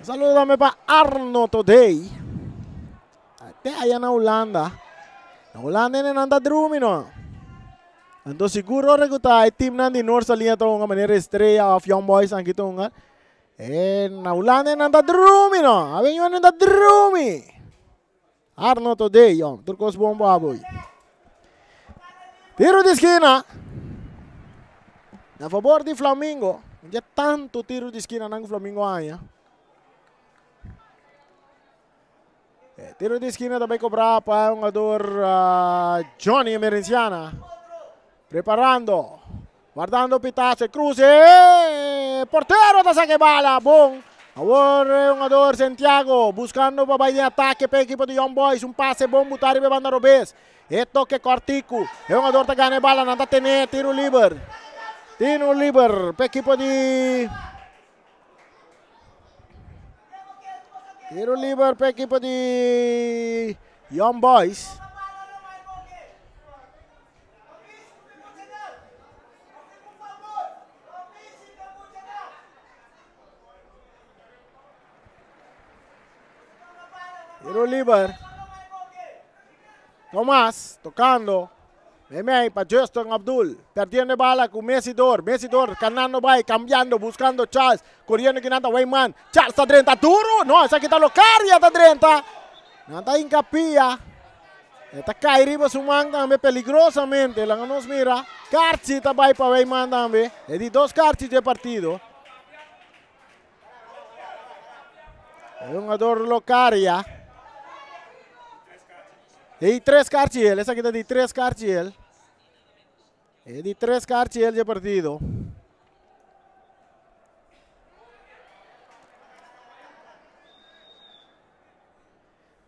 Un saludo tambe pa Arno Today. Te allá na Hulanda. Na Hulanda ene nan ta drumi no. Anto sigur ora ku ta e team nan di Noord Saliña ta hunga manera Estrella of Young Boys anki ta hunga. E na Hulanda ene nan ta drumi no. Awe yu nan ta drumi. Arno Today, yom. Tur kos bon bo aboy. Tiro di skina. Na favor di Flamingo. Ya tanto tiro di skina nan Flamingo haña. Eh, tiro di skina tambe cobra pa jugador Johnny Emerenciana. Preparando. Guardando Pitazo, cruce. Portero ta saca bala. Bon. Awor jugador Santiago buscando pa bay den ataque pa equipo di Young Boys. Un pase bon buta riba banda robes. E toque cortico. E jugador ta gana e bala. Nan ta tene tiro liber. Tiro liber pa equipo di... Tiro liber pa equipo di Young Boys. Tiro liber. Thomas tocando. Memey pa Justin Abdul. Perdiendo bala con Messidor. Messidor canando bay, cambiando, buscando Charles. Corriendo que nada Weyman. Charles está 30 duro. No, esa quita lo carga está 30. Nada hincapia. Esta cai riba su man tambe peligrosamente. La nos mira. Karchi ta bay pa Weyman tambe. E di dos karchi de partido. E jugador Locaria. E tres karchi el. Esaki ta di tres karchi el. E di tres karchi el de partido.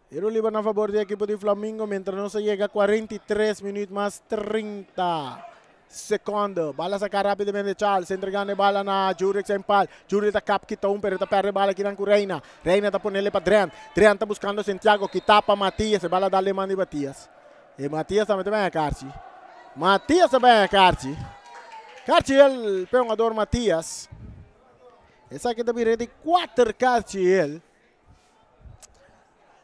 Tiro liber na favor di ekipo di Flamingo mientras nos a yega 43 minuut mas 30 seconde. Bala saca rapidamente Charles, entregando e bala na Jurek Sempal. Jurek ta kap kita un, pero ta perde bala kinan ku Reina. Reina ta ponele pa Drent. Drent ta buscando Santiago, kita pa Matias. E bala dale man di Matias. E Matias tambe ta bem a karchi. Matias ta bem a karchi. Karchi el pe jugador Matias. Esaki ta bira di 4 karchi el.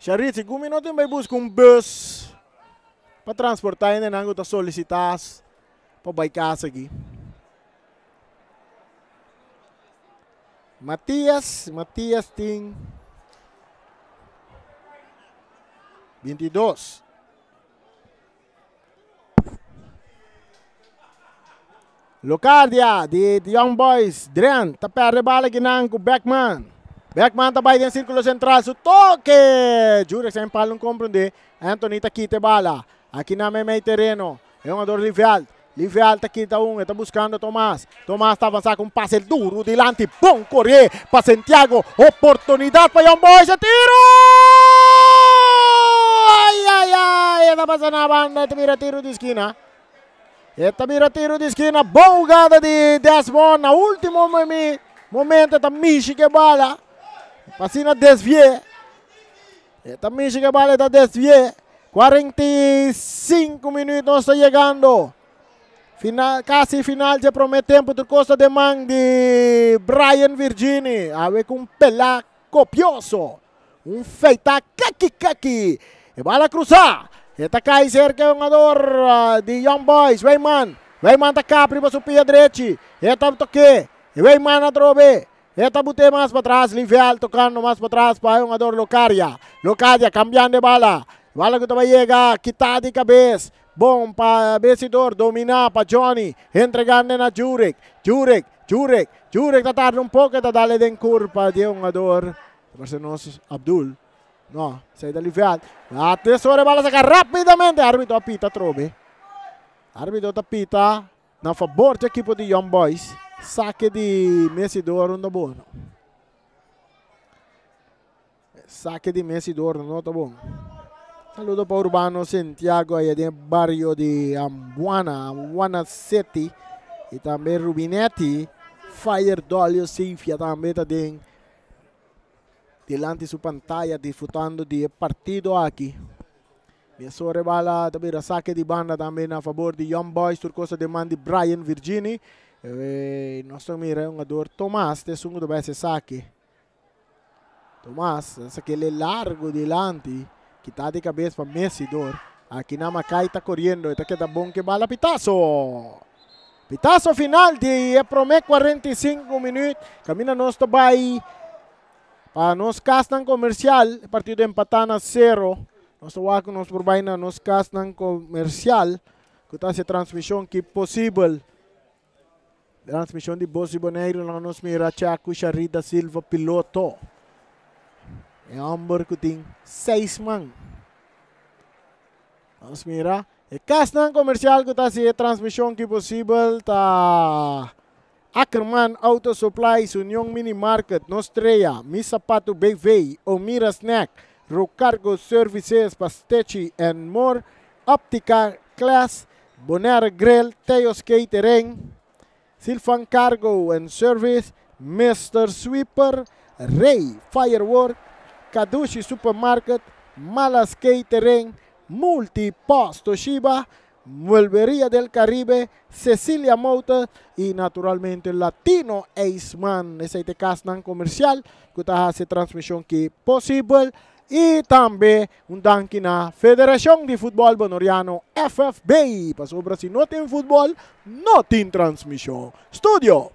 Sharit, si gumi no tin bai buska un bus pa transportá hendenan ku ta solisitá pa bai kas aki. Matias, Matias tin 22. Locardia di Young Boys. Drent ta perde bala kinan ku Beckman. Beckman ta bai den sirkulo sentral. Su toke! Jurek sa empal un komprende. Anthony ta kita e bala. Aki na meimei tereno. E hungador Lieveld. Lieveld ta kita un. E ta buskando Tomas. Tomas ta avansa ku un pase duru dilanti. Bon kore pa Santiago. Oportunidat pa Young Boys. E tiro! Ai, ai, ai! E ta pasa na banda. E ta bira tiro di skina. E ta bira tiro di skina. Bon hugada di Desmond. Na ultimo momento e ta mishi ku e bala. Pa asina desvi'é. E ta mishi ku e bala, e ta desvi'é. 45 minuut nos ta yegando. Final, casi final dje prome tempo. Tur cos ta den man di Brian Virgini. Awe cu un pela copioso. Un feita kaki kaki. E bala cruza. E ta cai cerca e hungador di Young Boys, Weyman. Weyman ta cap riba su pia drechi. E ta toke. E Weyman atrobe. E ta but'é mas patras, Livial tokando mas patras pa e hungador Locadia. Locadia kambiando e bala. Bala ku ta bai yega, kitá di kabes. Bon pa Mesidor, dominá pa Johnny. Entregando na Jurek. Jurek, Jurek, Jurek ta tarda un poko, e ta dal e den kurpa di e hungador. Ta parse nos Abdul. No, esei ta Livial. Atenson, e bala saka rápidamente. Árbitro a pita atrobe. Árbitro ta pita. Na fabor di ekipo di Young Boys, sake di Messi Doro no bon. Sake di Messi Doro no ta bon. Saludo pa Urbano Santiago ahí den barrio di Ambuana, Ambuana City. Y tambe Rubinetti, Fire Dolio Sifia tambe ta den dilanti su pantalla disfrutando di e partido aki. Mesora e bala ta bira sake di banda tambe na fabor di Young Boys. Tur cosa den man di Brian Virgini. E nos ta mira e hungador Tomas ta esun ku ta bai hasi sake. Tomas a sakele largo dilanti. Kita di kabes pa Messidor. Aki na Makai ta koriendo. E ta keda bon ku e bala. Pitaso! Pitaso final di e prome 45 minuut. Kaminda nos ta bai pa nos kasnan komersial. E partido empatá na sero. Nos ta wak ku nos por bai na nos kasnan komersial ku ta hasi transmishon ki posibel. Transmishon di Bos di Boneiru laga nos mira Chaku Sharida Silva piloto. E hòmber ku tin seis man. Nos mira e kasnan komersial ku ta hasi e transmishon ki posibel ta Ackerman Auto Supplies, Union Mini Market, Nostrea, Mi Sapatu BV, Omira Snack, Rocargo Services, Pastechi and More, Optica Class, Bonaire Grill, Theo's Catering, Silvan Cargo and Service, Mister Sweeper, Rey Firework, Kadushi Supermarket, Malas Catering, Multi Post Toshiba, Muelberia del Caribe, Cecilia Motor y naturalmente Latino Aceman. Esey ta e casnan comercial cu ta haci e transmision ki posibel. Y tambe un danki na Federacion di Futbol Bonoriano, FFB, pasobra si no tin futbol, no tin transmision. Studio.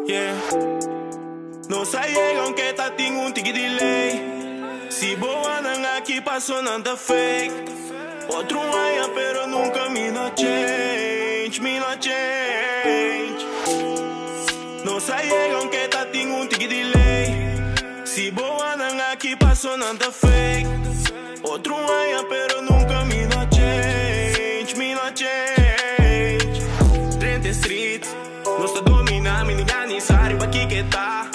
Yeah. Nos a yega aunke ta tin un tiki delay. Si bo andan aki paso nan ta fake. Otro aña pero nunca mi no change, mi no change. Nos a yega aunke ta tin un tiki delay. Si bo andan aki paso nan ta fake. Otro aña pero nunca mi no change, mi no change. Drenta e street, nos ta domina, mi ni gani sa riba kiko ta.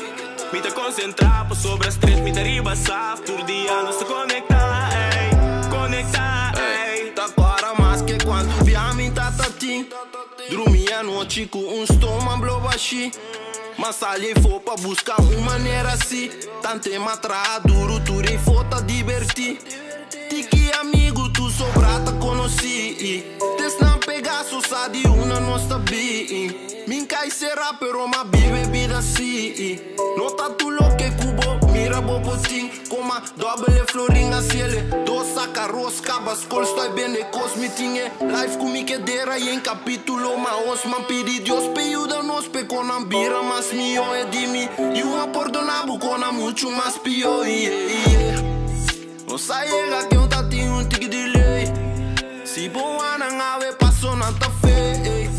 Mi ta concentra pasobra stress mi ta riba saf. Tur dia nos ta conecta, ey, conecta, ey. Ta cora mas ke cuanto bia mi ta ta tin. Drumi anochi cu un stoma blo bashi. Ma sali eyfo pa busca un manera si. Tante ma traha duru tur eyfo ta diberti. Tiki amigu tu sobra ta conoci. Tesnan pega so sa di una nos ta bin. Min cay cera pero ma bibe bida si. No ta tur loke cu bo mira bo por tin. Coma dobbel e florin haciele dos saca ros caba scol stoy bende cos mi tin e life cu mi kedera y en capitulo ma os man pidi Dios pe yuda nos pe con nan bira mas mio e di mi yu a pordona bo con nan mucho mas pio ie ie Nos a yega ken ta tin un tiki delay si bo anan awe paso nan ta fake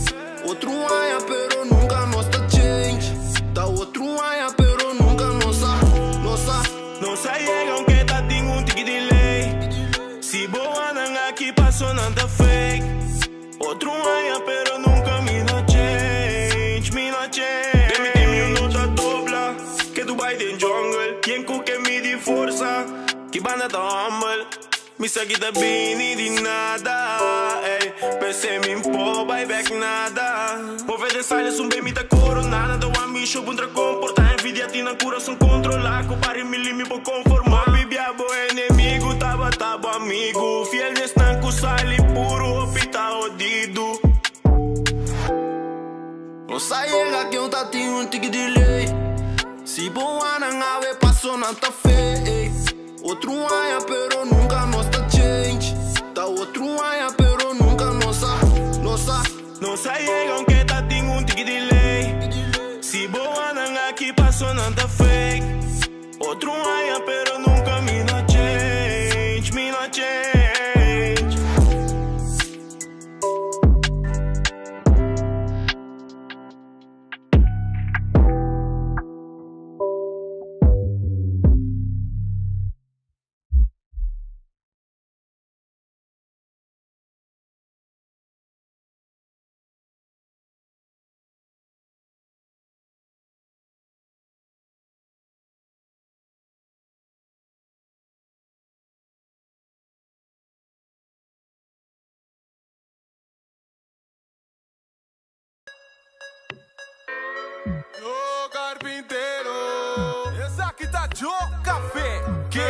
otro aña pero nunca nos ta change ta otro aña pero nunca nos a. paso nan ta fake. Otro aña pero nunca mi no change, mi no change. Den mi team mi no ta dobla, ke Dubai den jungle. Yen ku ke midi forsa, ki banda ta humble. Mi sa ki ta bini di nada, ey. P'esei mi por bai bek nada. Move den silence un be mi ta corona. Nan ta wak mi show puntra comporta. Envidia tin nan curason controla. Cu pari mi li mi por conforma. Hopi bia bo enemigo tabata bo amigo. Fiel n'esnan cu sali puro hopi ta hodido. Nos a yega ke un ta tin un tiki delay. Si bo wak nan awe paso nan ta fake. Otro aña pero nunca nos ta change. Ta otro aña pero nunca nos a, nos a. Nos a yega aunke ta tin un tiki delay. Si bo wak nan aki paso nan ta fake. Otro aña pero nunca mi no change, mi no change. Yo carpintero. Esaki ta Joe Café. Que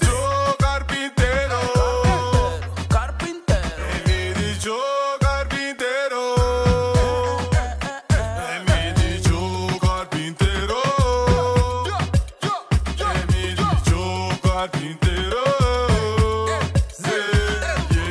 Yo carpintero. Carpintero. Mi di Joe carpintero. Mi di Joe carpintero. Mi di Joe carpintero.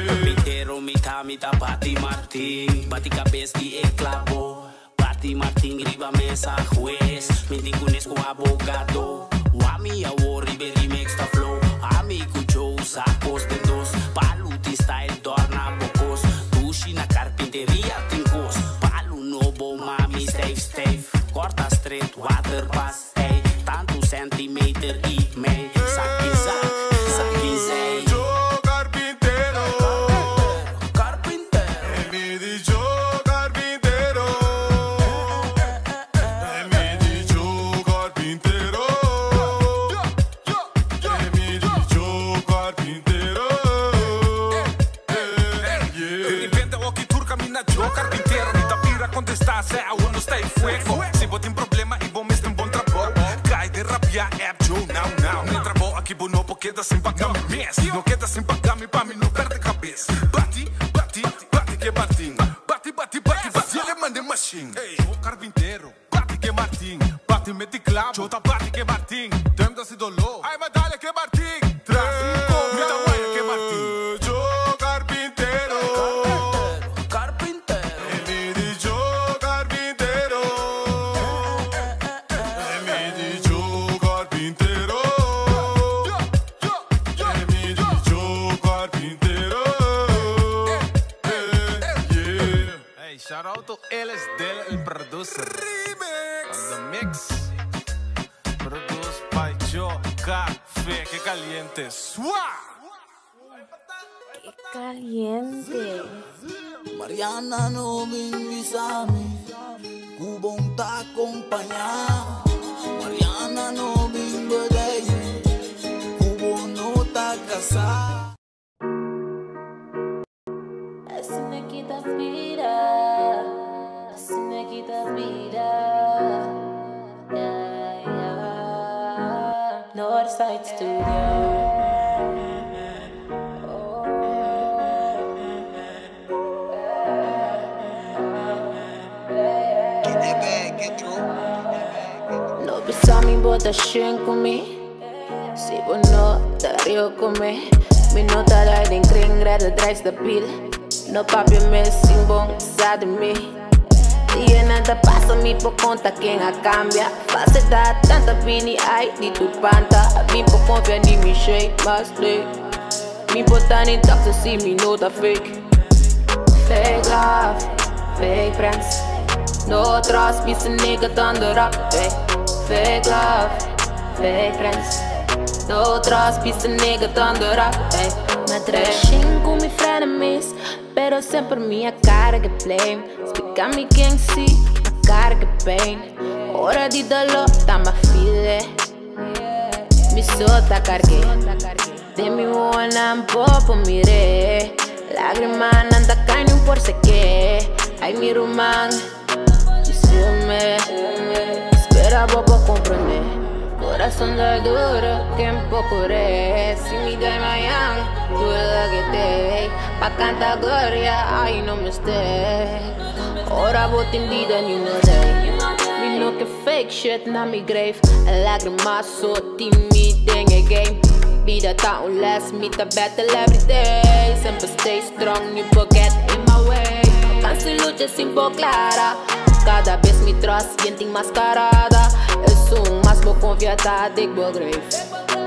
Carpintero, mita, mita, bati Martin. Bati cabes di e clavo. Bati Martin, riba mesa, juez. Mi di kunes ku abogado. Wami awo ribe remix ta flow. Ami ku Joe, sacos de dos. Palu ti style dorna bocos. Dushi na carpinteria tincos. Palu nobo mami stijf stijf. Corta street water pas. Ey, tanto centimeter i mei. Saki zak, saki zee. Joe carpintero. Carpintero. Mi di Joe carpintero. Mi di Joe carpintero. Mi di Joe carpintero. De repente aki tur camina Joe carpintero. Mi ta pira contesta, se aún no está en fuego. Si bo tin problema y bo mester un bon trabou, cay den Rapia app Joe now now. Mi trabou aki bo no por keda sin paga mi mes. No keda sin paga mi pa mi no perde cabes. Bati, bati, bati ke Martin. Bati, bati, bati, bati ele mande machine. Joe carpintero, bati ke Martin. Bati meti clavo, Joe ta bati ke Martin. Tem da si dolor, ay ma dale ke Martin. Tráfico, mi ta guaya ke Martin. Joe carpintero. Carpintero. Mi di Joe carpintero. Mi di Joe carpintero. Mi di Joe carpintero. Yeah. Hey, shout out to Ellis Del, el producer. Remix. On the mix. Produced by Joe Café. Que caliente. ¡Sua! Qué caliente. Mariana no bin bisami, ku bo n' ta acompaña. Mariana no bin bedei, ku bo no ta casa. Asina ki ta bida, asina ki ta bida. Yeah. Northside Studio. Oh. Get that bag, get through. No bisa mi bo ta shen cu mi. Si bo no ta rio cu mi. Mi no ta riding kring, rijden drive stabiel. No papia mes sin bon sa di mi. Dia ta pasa mi por conta ken a cambia. Faceta tanta bini ai di tu panta. Mi por confia ni mi shake mas de. Mi por ta ni toxic si mi no ta fake. Fake love, fake friends. No trust me, a nigga thunder up. Hey. Fake love, fake friends. No trust me, a nigga thunder up. Hey. Enemies, pero semper mi a carga blame. Splica mi ken si, a carga pain. Ora di dolor, ta m'a feel e. Mi so ta carg'e. Den mi wowonan bo por mir'e. Lagrimanan ta cay ni un por seque. Ay mi ruman, you still me. Spera bo por comprende. Corazon ta duro, ken por cur'e. Si mi dai mañan, tur loke t'ey. Pa canta gloria, ay no mester. Ora bo tin bida ni no day. Mi no ke fake shit na mi grave. Lagrima so tin mi den e game. Bida ta un les, mi ta battle every day. Semper stay strong, ni por get in my way. Cansa lucha sin por clara. Cada bes mi trust yen tin mascarada. Esun mas bo confia ta dig bo grave.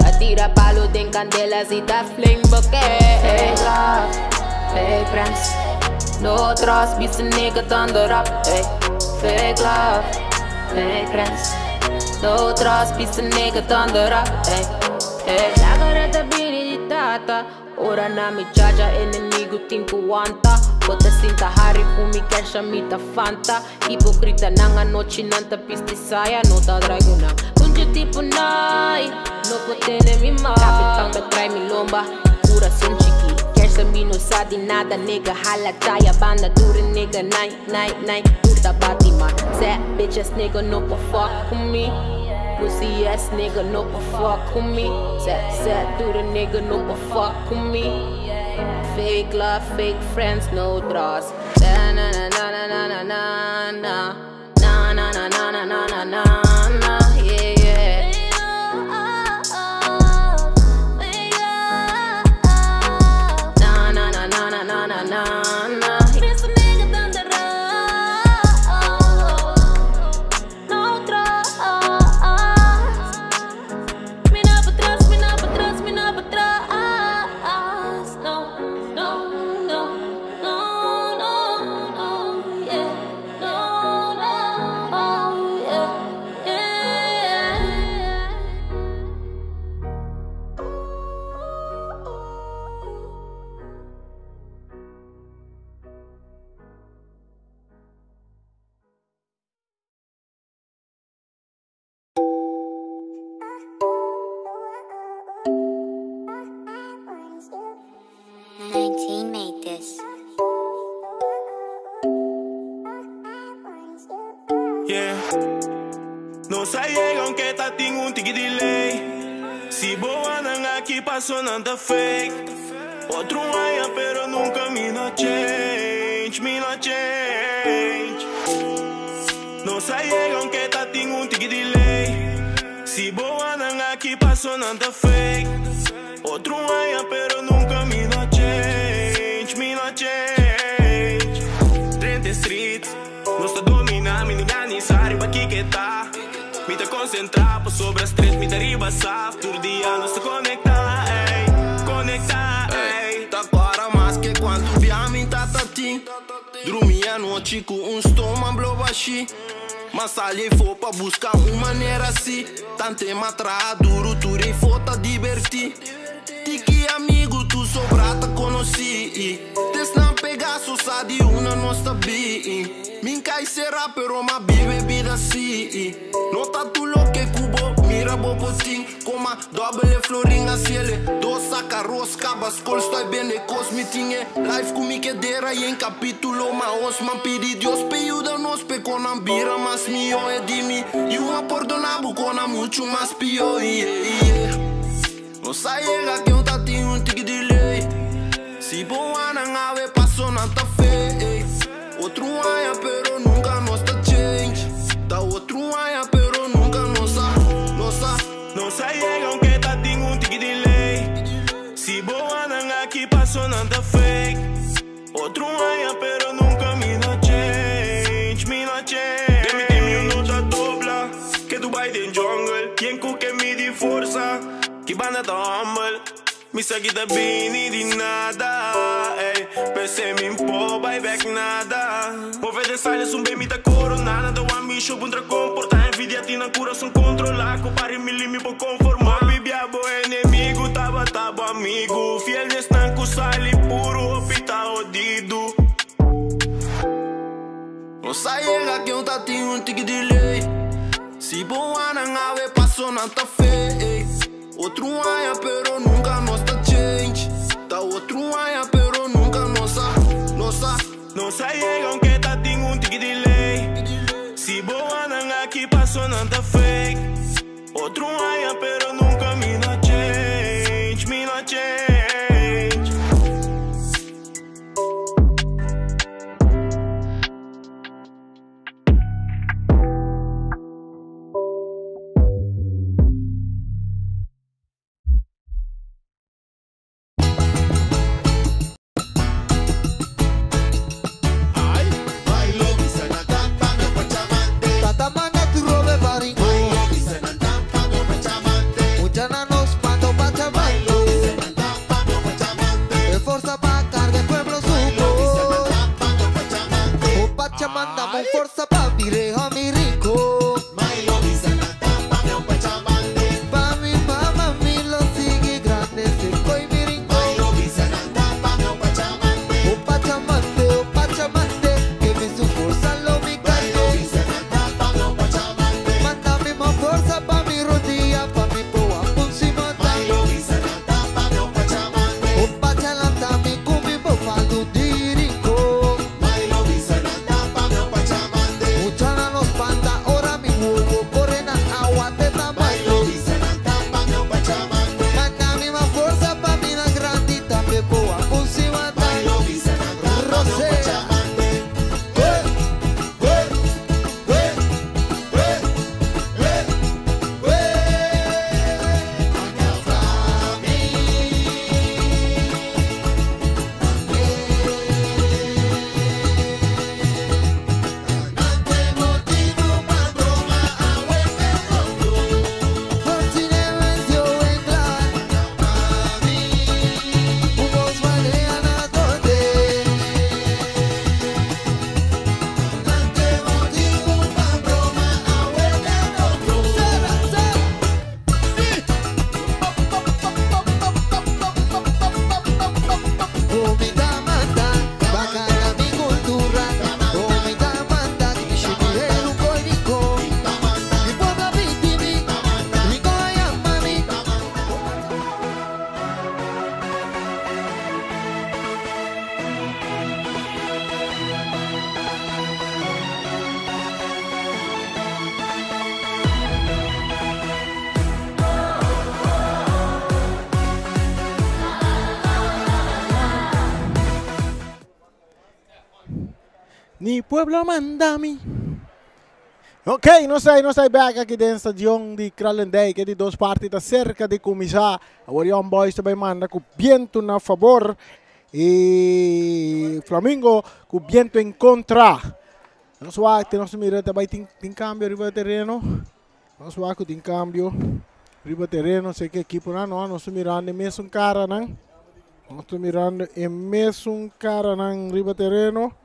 A tira palo den candela si ta flame bo ke. Fake love, fake friends. No trust, bisa nigga thunder up. Hey. Fake love, fake friends. No trust, bisa nigga thunder up. Hey. Hey. Laga ta bini di tata. Ora na mi chacha enemigo tin cu wanta. Bo ta sinta hari cu mi kesha mi ta fanta. Hipocrita nan anochi nan ta bisti saya no ta drai cu nan. Kunchi tipo nai no por tene mi man. Capitan ta trai mi lomba curason chiki. Kesha mi no sa di nada nigga hala taya banda dure nigga nai nai nai tur ta bati man. Sad bitch ass nigga no por fuck cu mi. Pussy ass nigga no por fuck cu mi. Sad sad dure nigga no por fuck cu mi. Fake love, fake friends, no trust. Na na na na na na na na na na na na na na na na na yeah yeah. Na na na na na na na na na. No trust. Mi no por trust, mi no por trust, mi no por trust. No, no, no, no, no, no, yeah. No, no, oh, yeah, yeah. 19 made this. Yeah. Nos a yega aunke ta tin un tiki delay. Si bo nan aki paso nan ta fake. Otro aña pero nunca mi no change, mi no change. Nos a yega aunke ta tin un tiki delay. Si bo nan aki paso nan ta fake. Otro aña pero nunca mi no change, mi no change. Drenta street, nos ta domina, mi organisa riba ki ta. Mi ta concentra pa sobre street, mi ta riba saf. Tur dia nos ta conecta, ey, conecta, ey. Ta cora mas cu cuanto bia mi tata tin. Drumi anochi cu un stoma blo bashi. Mas sali fo pa busca un manera si. Tanto m'a traha duro, tur fo ta diverti. Tiki amigo, tu sobrata conoci. Desnan Pegaso sa di una nos ta bi. Min cai será pero ma bibe vida si. No ta tu lo que cubo, mira bo potin. Coma doble florin a ciele. Dos saca rosca, bascol, estoy bene cos mi tinge. Life cu mi quedera y en capítulo ma os man pidi Dios pe ayuda nos pe con bira mas mio e di mi. Y un perdonabo con mucho mas pio yeah. Nos a yega cu ta tin un tiki delay. Si bo nan ave paso nan ta fake. Otro aña pero nunca nos ta change. Ta otro aña pero nunca nos a, nos a. Nos a yega aunke ta tin un tiki delay. Si bo nan aki paso nan ta fake. Otro aña pero nunca mi no change, mi no change. De mi team you no ta dobla, que tu bai den jungle. Quien ku ke mi di forza, ki banda ta humble. Mi sa kita bini di nada, ey. Pense mi po bai back nada. Move de silence un mi ta corona. Nada wan mi show puntra comporta. Envidia tina coração controlar. Cupari mi limi po conformar. Bibia bo enemigo, taba tabo amigo. Fiel nestan ku sali puro. Nos a yega ken ta tin un tiki delay. Si bo nan awe paso nan ta fake. Otro aña pero nunca nos ta change. Ta otro aña pero nunca nos a, nos a. Nos a yega aunke ta tin un tiki delay. Si bo nan aki paso nan ta fake. Otro aña pero nunca mi no change, mi no change. Tata manda tu robe baringo. Mucha na nos mando pa chamando. E forsa pa carga e pueblo supo. O Pachamanda mo forsa pa vireja mi rico. Pa mi mama mi lo sigue grande seco y mi rico. O Pachamante, o Pachamante, que mi su forza lo mi cante. Mándame más fuerza pa mi rodilla, pa mi poa punsimata. O Pachalanta mi cumi bofaldo dirico. Muchana nos panda, ora mi huevo, corren a agua te tamando. Mándame más fuerza pa mi na grandita, me poa punsimata. Rosea. Eh, eh, eh, eh, eh, eh. Bacana mi cultura, Omita manda, Shibirelu koiriko, Mi pueblo bitimi, Rico ayamami. Ni pueblo manda mi. Ok, nos ta nos ta back aki den stadion di Kralendijk. E di dos parti ta cerca di cuminsa. Awor Young Boys ta bay manda cu biento na favor. Y Flamingo cu biento en contra. Nos wak, nos mira ta bay tin tin cambio riba tereno. Nos wak cu tin cambio riba tereno. Sé cu ekipo nan no, nos ta mirando e mesun cara nan. Nos ta mirando e mesun cara nan riba tereno.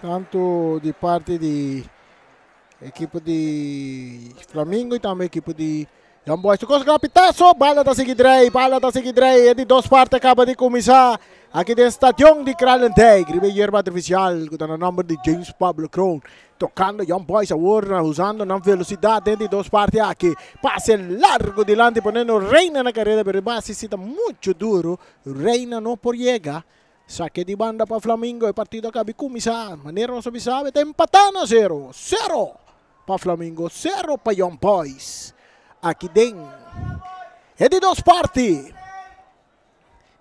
Tanto di parti di ekipo di Flamingo y tambe ekipo di Young Boys. Cos capitazo, bala ta sigui drei, bala ta sigui drei. E di dos parti a caba di cuminsa aki den stadion di Kralendijk. Riba e yerba artificial cu ta na nomber di James Pablo Kroon. Tocando Young Boys awor usando nan velocidad den di dos parti aki. Pase largo dilanti poniendo Reina na careda, pero e base si ta mucho duro. Reina no por yega. Saque di banda pa Flamingo. E partido a caba di cuminsa. Manera nos sabi, ta empata na 0. 0 pa Flamingo, 0 pa Young Boys. Aki den e di dos parti.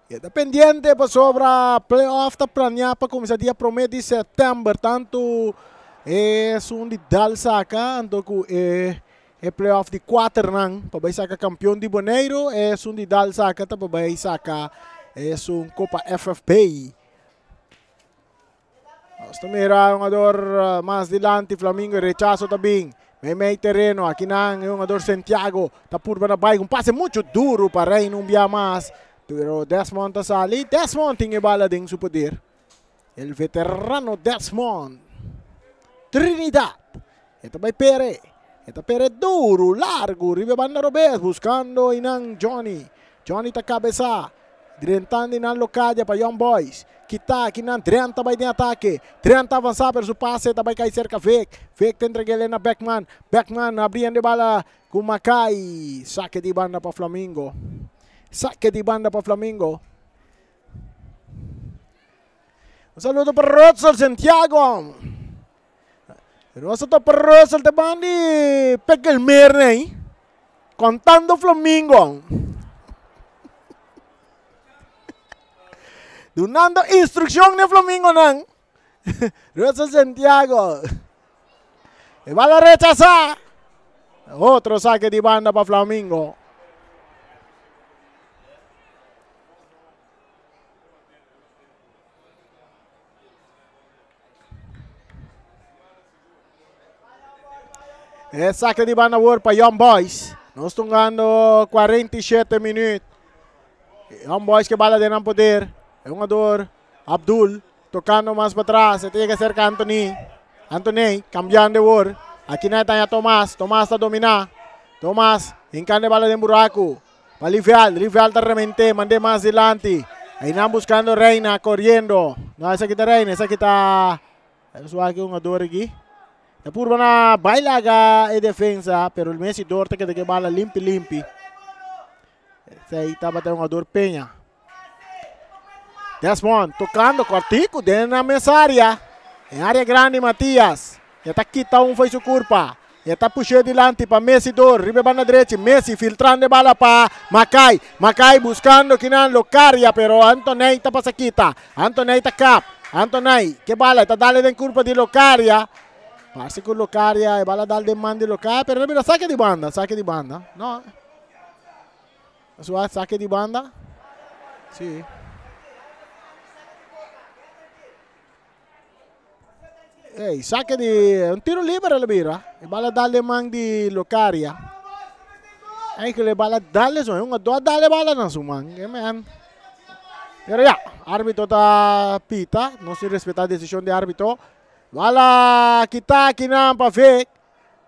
E ta pendiente pasobra playoff ta planea pa cuminsa dia 1 di september. Tanto e un di dal saca, anto cu e playoff di 4 nan pa bay saca campeon di Boneiro, e un di dal saca ta pa bay saca e un Copa FFP. Nos mira un hungador mas dilanti Flamingo, rechazo tambe. Mei mei tereno, aki nan un hungador Santiago, ta purba na bay, un pase mucho duro pa Reino un bia mas. Pero Desmond ta sali, Desmond tin e bala den su poder. El veterano Desmond. Trinidad. E ta bay Pere. E ta Pere duro, largo, riba banda robes, buscando einan Johnny. Johnny ta cabeza. Drentando na Locadia pa Young Boys. Kita akinan Drenta bai den atake. Drenta avansa pero su pase ta bai kai serka Vic. Vic ta entreg'é na Beckman. Beckman abriendo e bala ku Makai. Sake di banda pa Flamingo. Sake di banda pa Flamingo. Un saludo pa Russell Santiago. Russell ta pa Russell te bandi Pekelmeer nei. Contando Flamingo. Dunando instruccion ne Flamingo nan. Russell Santiago. E bala rechasa. Otro saque di banda pa Flamingo. E saque di banda awor pa Young Boys. Nos tungando 47 minuut. Young Boys ke bala den nan poder. E hungador Abdul tocando mas pa tras. E ta yega cerca Anthony. Anthony cambiando awor. Aki nan e taña Thomas. Thomas ta domina. Thomas hincando e bala den buraco. Pa Livial. Livial ta remente. Mande mas dilanti. Einan buscando Reina corriendo. No, esaki ta Reina. Esaki ta Suaki hungador aki. Ta purba na bai laga e defensa, pero Messi Dor ta keda ke bala limpi limpi. Esei tabata e hungador Peña. Desmond tocando cortico den na mes area. En area grandi Matias. E ta kita un foi su curpa. E ta push'é dilanti pa Messi Dor riba e banda drechi. Messi filtrando e bala pa Makai. Makai buscando kinan Locaria pero Antoney ta pasa kita. Antoney ta kap. Antoney ke bala e ta dale den curpa di Locaria. Parse cu Locaria e bala dal den man di Locaria pero ta bira sake di banda. Sake di banda. No. Suat sake di banda. Si. Ey, saque di un tiro libre la bira. E bala dal den man di Locaria. Eigenlijk e bala dal su man. Un dal bala na su man. E man. Pero ya, arbitro ta pita. Nos tin respeta decision di arbitro. Bala kita kinan pa Vic.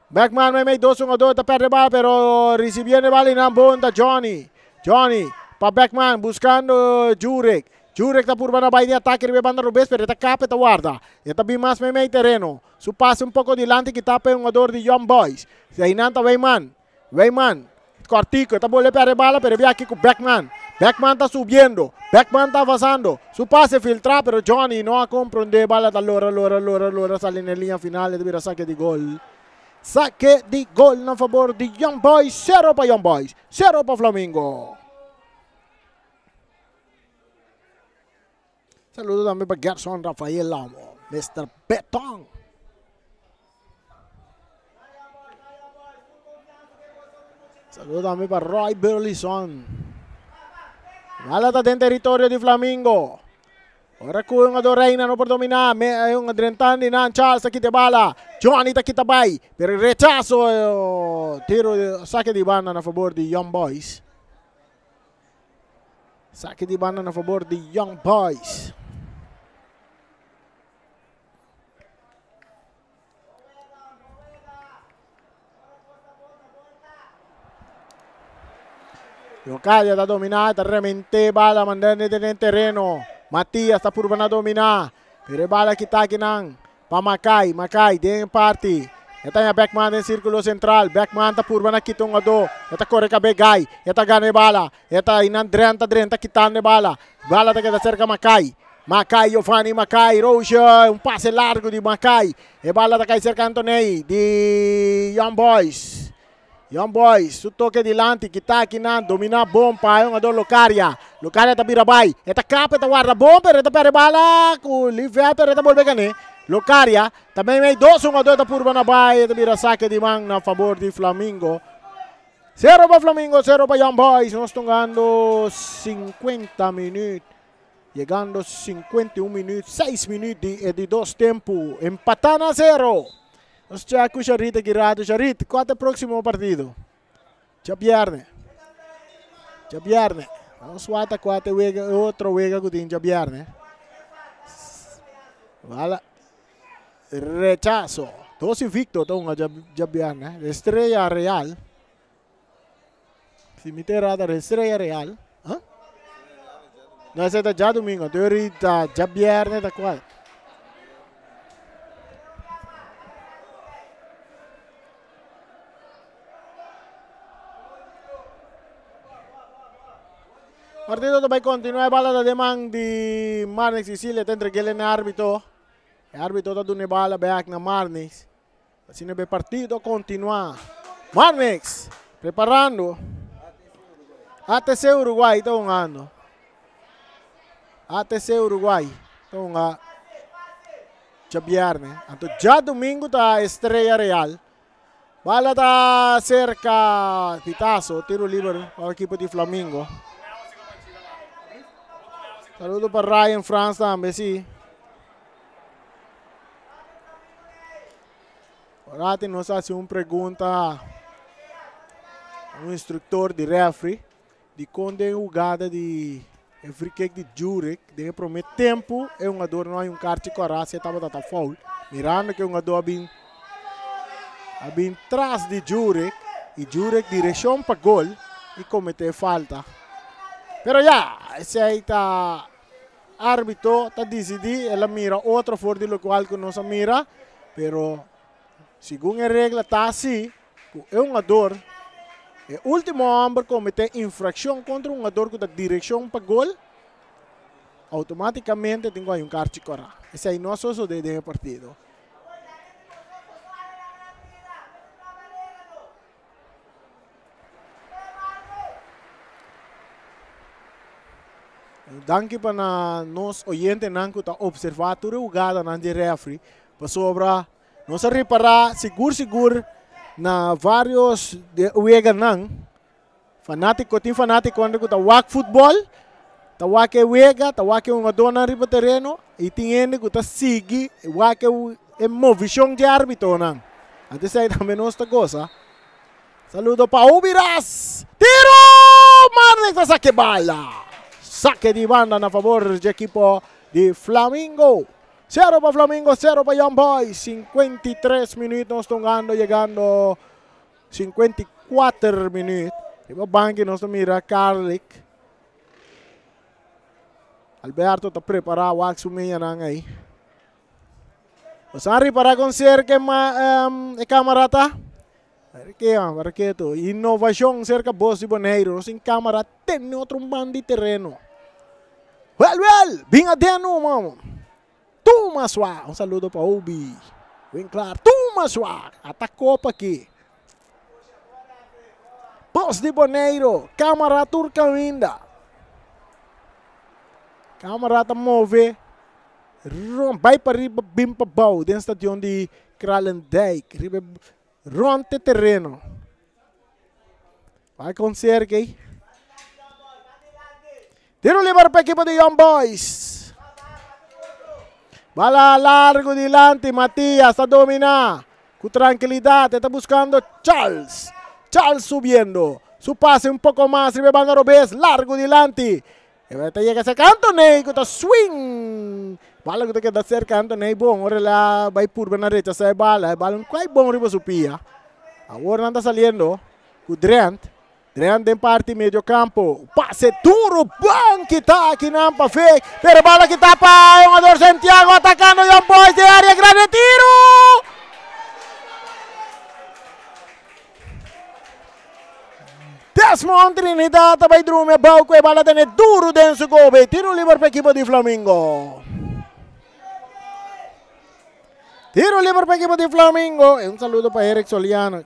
Beckman mei mei dos hungador ta perde bala pero ricibiendo e bala y nan bon ta Johnny. Johnny pa Beckman buscando Jurek. Jurek ta purba na bay den atake riba e banda robes pero e ta kap e ta warda. E ta bin mas mei mei tereno. Su pase un poco dilanti kita pa e hungador di Young Boys. Einan ta Weyman. Weyman cortico e ta bolbe perde bala pero e bin aki cu Beckman. Beckman ta subiendo. Beckman ta avanzando. Su pase filtra pero Johnny no a compronde. Bala ta lora lora lora lora sali na e linea final e ta bira saque di gol. Saque di gol na favor di Young Boys. Cero pa Young Boys. Cero pa Flamingo. Saludo tambe pa Gerson Rafael Lamo, Mister Beton. Saludo tambe pa Roy Burleson. Bala ta den territorio di Flamingo. Ora ku un ado Reina no por dominá. Me, un adrentan di nan Charles ta kita bala. Johnny ta kita bai. Pero rechazo. Tiro, saque di banda na favor di Young Boys. Saque di banda na favor di Young Boys. Locadia ta domina, ta remente bala, mandando den terreno. Matias ta purba na domina. Pero e bala kita akinan pa Makai. Makai den parti. E ta Beckman den círculo central. Beckman ta purba na kita un ado. E ta corre cabe Gai. E ta gana e bala. E ta inan drenta drenta kitando e bala. Bala ta keda cerca Makai. Makai, Giovanni Makai, Roosje, un pase largo di Makai. E bala ta kai cerca Antonei di Young Boys. Young Boys, su toque dilanti, kita akinan, domina bon pa e hungador Locaria. Locaria ta bira bai. E ta kap, e ta warda bon, pero e ta perde bala ku Livel, pero e ta bolbe gané. Locaria, ta meimei dos hungador ta purba na bai, e ta bira sake di man na favor di Flamingo. Zero pa Flamingo, zero pa Young Boys. Nos tungando 50 minuut. Yegando 51 minuut, 6 minuut di e di dos tempo. Empatá na zero. Nos check ku Sharit aki rato. Sharit, kua ta e próksimo partido? Djabièrnè. Djabièrnè. Nos wak ta kua ta e wega, e otro wega ku tin djabièrnè. Wala. Rechaso. Dos invicto ta hunga djabièrnè. Estrella Real. Si mi ta errado, Estrella Real. Huh? No, esei ta djadumingu. Anto yori ta djabièrnè ta kual? Partido ta bai kontinuá. E bala ta den man di Marnix Cecilia. Ta entreg'el na e árbitro. E árbitro ta duna e bala bèk na Marnix. Asina e partido a kontinuá. Marnix preparando. ATC Uruguay ta hungando. ATC Uruguay ta hunga djabièrnè. Anto djadumingu ta Estrella Real. Bala ta serka Pitazo, tiro liber pa ekipo di Flamingo. Saludo pa Ryan Frans tambe, si. Orati nos hasi un pregunta a un instructor di referee di kon den hugada di e free kick di Jurek den e prome tempo e hungador no hay un karchi kora si e tabata ta foul mirando ke hungador a bin a bin tras di Jurek y Jurek direccion pa gol y comete falta pero ya esey ta Arbitro ta disidí, el a mira otro for di lokual ku nos a mira, pero segun e regla ta así ku e hungador, e último hòmber kometé infrakshon kontra un hungador ku ta direkshon pa gol, outomátikamente tin ku hay un karchi kòrá. Esei no a sosodé den e partido. Danki pa na nos oyentenan ku ta observá tur e hugadanan di refri, pasobra nos a ripará sigur sigur na vários di e weganan, fanátiko tin fanátikonan ku ta wak futbòl, ta wak e wega, ta wak e hungadónan riba tereno i tin hende ku ta sigui wak e movishon di árbitonan. Anto esei tambe nos ta gosa. Saludo pa Obi Ras. Tiro! Marnix ta sake bala. Sake di banda na favor di ekipo di Flamingo. Sero pa Flamingo, sero pa Young Boys. 53 minuut nos ta hungando, yegando 54 minuut. Riba banki nos ta mira Carlick. Alberto ta prepara wak su meñanan ahí. Nos a ripara con cerca e camara ta? Ke para keto. Innovacion cerca bos di Boneiru. Nos tin camara tene otro un ban di tereno. Wel, wel, bin adenu, mamo. Tuma swa. Un saludo pa Obi. Winklar, tuma swa. Ata kopa aki. Bos di Boneiru, camara tur caminda. Camara ta move. Rond, bai pa riba bin pa bou den stadion di Kralendijk, riba rond e tereno. Bai con Sergey. Tiro liber pa ekipo di Young Boys. Bala largo dilanti, Matias ta domina cu tranquilidad, e ta buscando Charles. Charles subiendo, su pase un poco mas riba e banda robes, largo dilanti. E ta yega serka Anthony ku ta swing. Bala ku ta keda serka Anthony bon. Ora el a bai purba na rechasa e bala. E bala no kai bon riba su pia. Awor nan ta saliendo ku Drent. Drent den parti medio campo. Pase duro bon kita akinan pa Fik. Pero bala kita pa e hungador Santiago atakando Young Boys den area grandi. Tiro! Desmond Trinidad ta bai drumi abou ku e bala tene duru den su gobe. Tiro liber pa ekipo di Flamingo. Tiro liber pa ekipo di Flamingo. Un saludo pa Eric Soliano.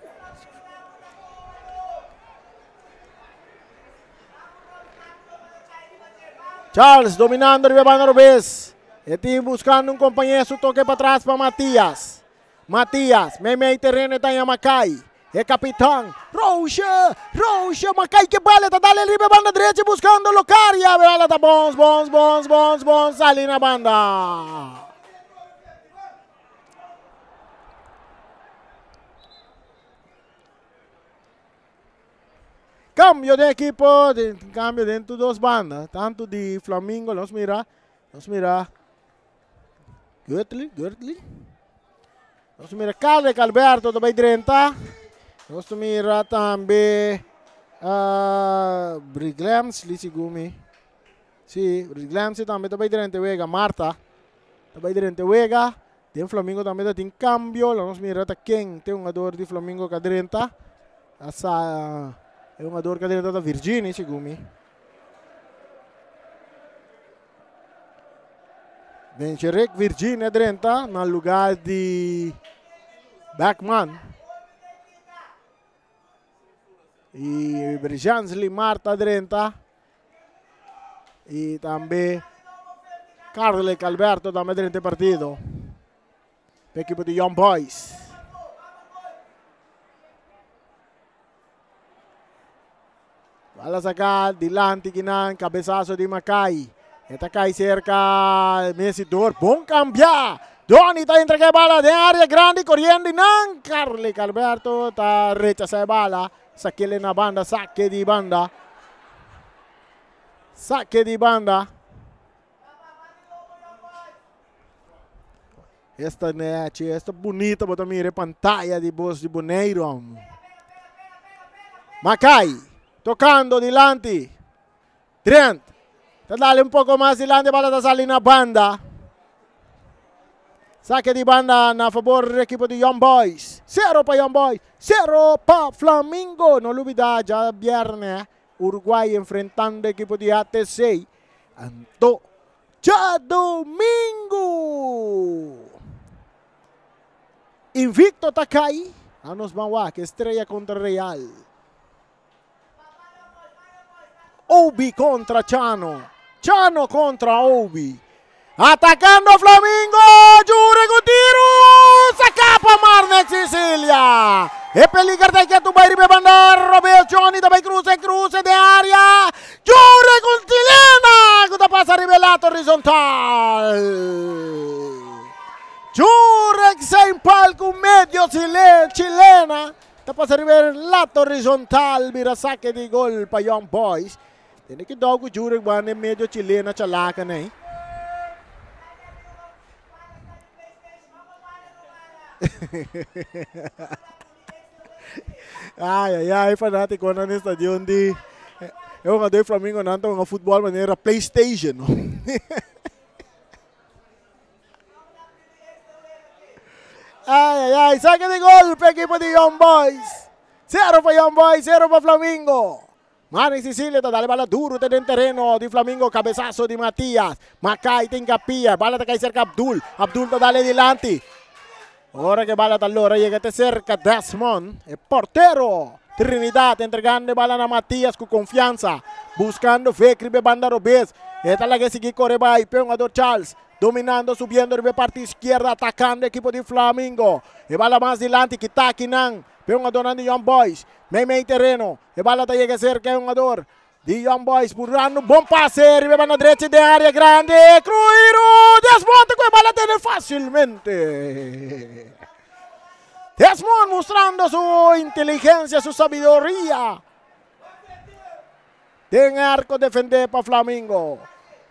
Charles dominando riba banda robes. E tin buscando un compañero su toque para atrás pa Matias. Matias, meimei tereno e ta yama Kai. E kapitan, Roosje, Roosje, ma Kai ke bala, ta dale riba e banda drechi buskando Locaria, bala ta bons, bons, bons, bons, bons, sali na banda. Cambio den ekipo, cambio den tur dos banda, tanto di Flamingo, nos mira, nos mira Gertly, Gertly. Nos mira Calric Alberto ta bai drenta. Nos mira tambe uh, Briglems, Lisi Gumi. Si, Glemsy tambe ta bai drenta wega. Marta ta bai drenta wega. Den Flamingo tambe ta tin cambio. Lo nos mira ta ken te hungador di Flamingo ka drenta. Asa e hungador ka drenta ta Virgini, segun mi. Bencherek Virginia drenta na lugar di Beckman. Y Brijansly Marta drenta. Y tambe Carlek Alberto tambe drenta e partido. E equipo di Young Boys. Bala saca dilanti kinan, cabezazo di Makai. Eta cai cerca Messi Dor. Bon cambia. Donny ta entrega bala den área grande corriendo y nan. Carly Alberto ta rechaza bala. Saquele na banda, saque di banda. Saque di banda. Esta net, esta bonita, bota mire pantalla di voz di Boneiro. Makai, tocando dilanti. Trent, ta dale un poco mas dilanti, bala ta sali na banda. Saque di banda na favor del equipo di Young Boys. 0 pa Young Boys, 0 pa Flamingo. No olvida, ya viernes, Uruguay enfrentando equipo di ATC. Anto, djadomingo Invicto ta kai. A nos ban wak Estrella kontra Real. Obi kontra Chano. Chano kontra Obi. Atacando Flamingo. Jure ku tiru. Saca pa Marnex Sicilia. E peliger ta ketu bai riba e banda robes. Johnny ta bai cruce, cruce den area. Jure ku chilena ku ta pasa riba e lato horizontal. Jurek Saint-Paul ku medio chilena ta pasa riba e lato horizontal bira sake di gol pa Young Boys. Tene ki dou ku Jurek banda e medio chilena chalaka nei. Ai, ai, ai, fanaticonan den stadion di e hungador di Flamingo nan ta hunga futbol manera PlayStation. Ai, ai, ai, saque di gol pa equipo di Young Boys. Zero pa Young Boys, zero pa Flamingo. Manny Sicilia ta dale bala duro te den tereno di Flamingo, cabezazo di Matias. Makai ta hincapia, bala ta cay cerca Abdul. Abdul ta dale dilanti. Ora que bala ta lora yega te cerca Desmond, e portero. Trinidad entregando e bala na Matias cu confianza. Buscando Fekri be banda robes. E ta laga sigui core bay pe hungador Charles. Dominando, subiendo riba e parti izquierda, atacando equipo di Flamingo. E bala mas dilanti, kita akinan pe hungadornan di Young Boys. Mei mei tereno. E bala ta yega cerca e hungador di Young Boys burlando bon pase riba e banda drechi den area grandi. Cruiro Desmond cu e bala tene facilmente. Desmond mustrando su inteligencia, su sabiduria. Den arco defende pa Flamingo.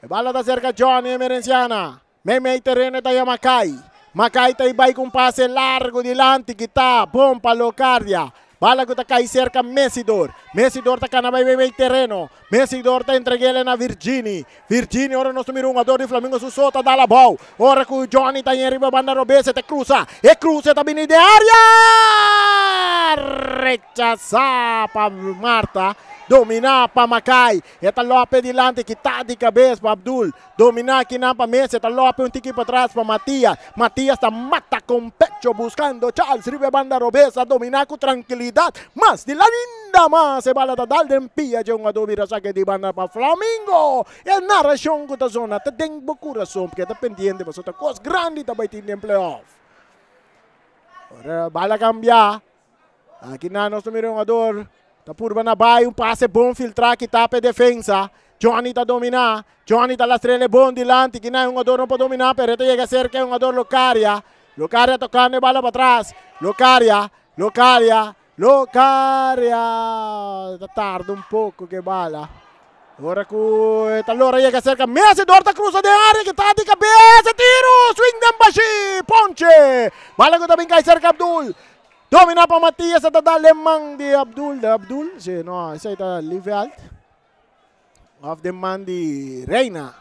E bala ta cerca Johnny Emerenciana. Mei mei tereno e ta yama Kai. Makai ta bai ku un pase largu dilanti kita bon pa Locardia. Bala ku ta kai serka Messidor. Messidor ta kana bai mei tereno. Messidor ta entreg'el na Virgini. Virgini ora nos ta mira un hugador di Flamingo su so ta dal abou. Ora ku Johnny ta yen riba banda robes e ta krusa. E kruse ta bini den area! Rechasá pa Marta. Dominá pa Makai. E ta lope dilanti kita di kabes pa Abdul. Dominá kinan pa Messi, ta lope un tiki patras pa Matias. Matias ta mata con pecho buscando Charles riba e banda robes. A dominá cu trankilidad. Mas di la linda mas e bala ta dal den pia dje hungador bira sake di banda pa Flamingo. E narracion cu ta zona ta den bo curason p'ke ta pendiente pasobra ta cos grandi ta bay tin den playoff. Ora bala cambia. Aki nan nos ta mira un jugador ta purba na bai un pase bon filtra kita pa e defensa. Johnny ta domina. Johnny ta lastrele bon dilanti. Kinan e jugador no por domina pero e ta yega cerca e jugador Locaria. Locaria tocando e bala patras. Locaria, Locaria, Locaria. Ta tarda un poco cu e bala. Ora cu e ta lora yega cerca Messi, Dor ta cruza den area, kita di cabeza, tiro, swing den bashi, Ponche. Bala cu ta bin cay cerca Abdul. Domina pa Matias, ta dal den man di Abdul, de Abdul, si, no, esey ta Lieveld. Of den man di Reina.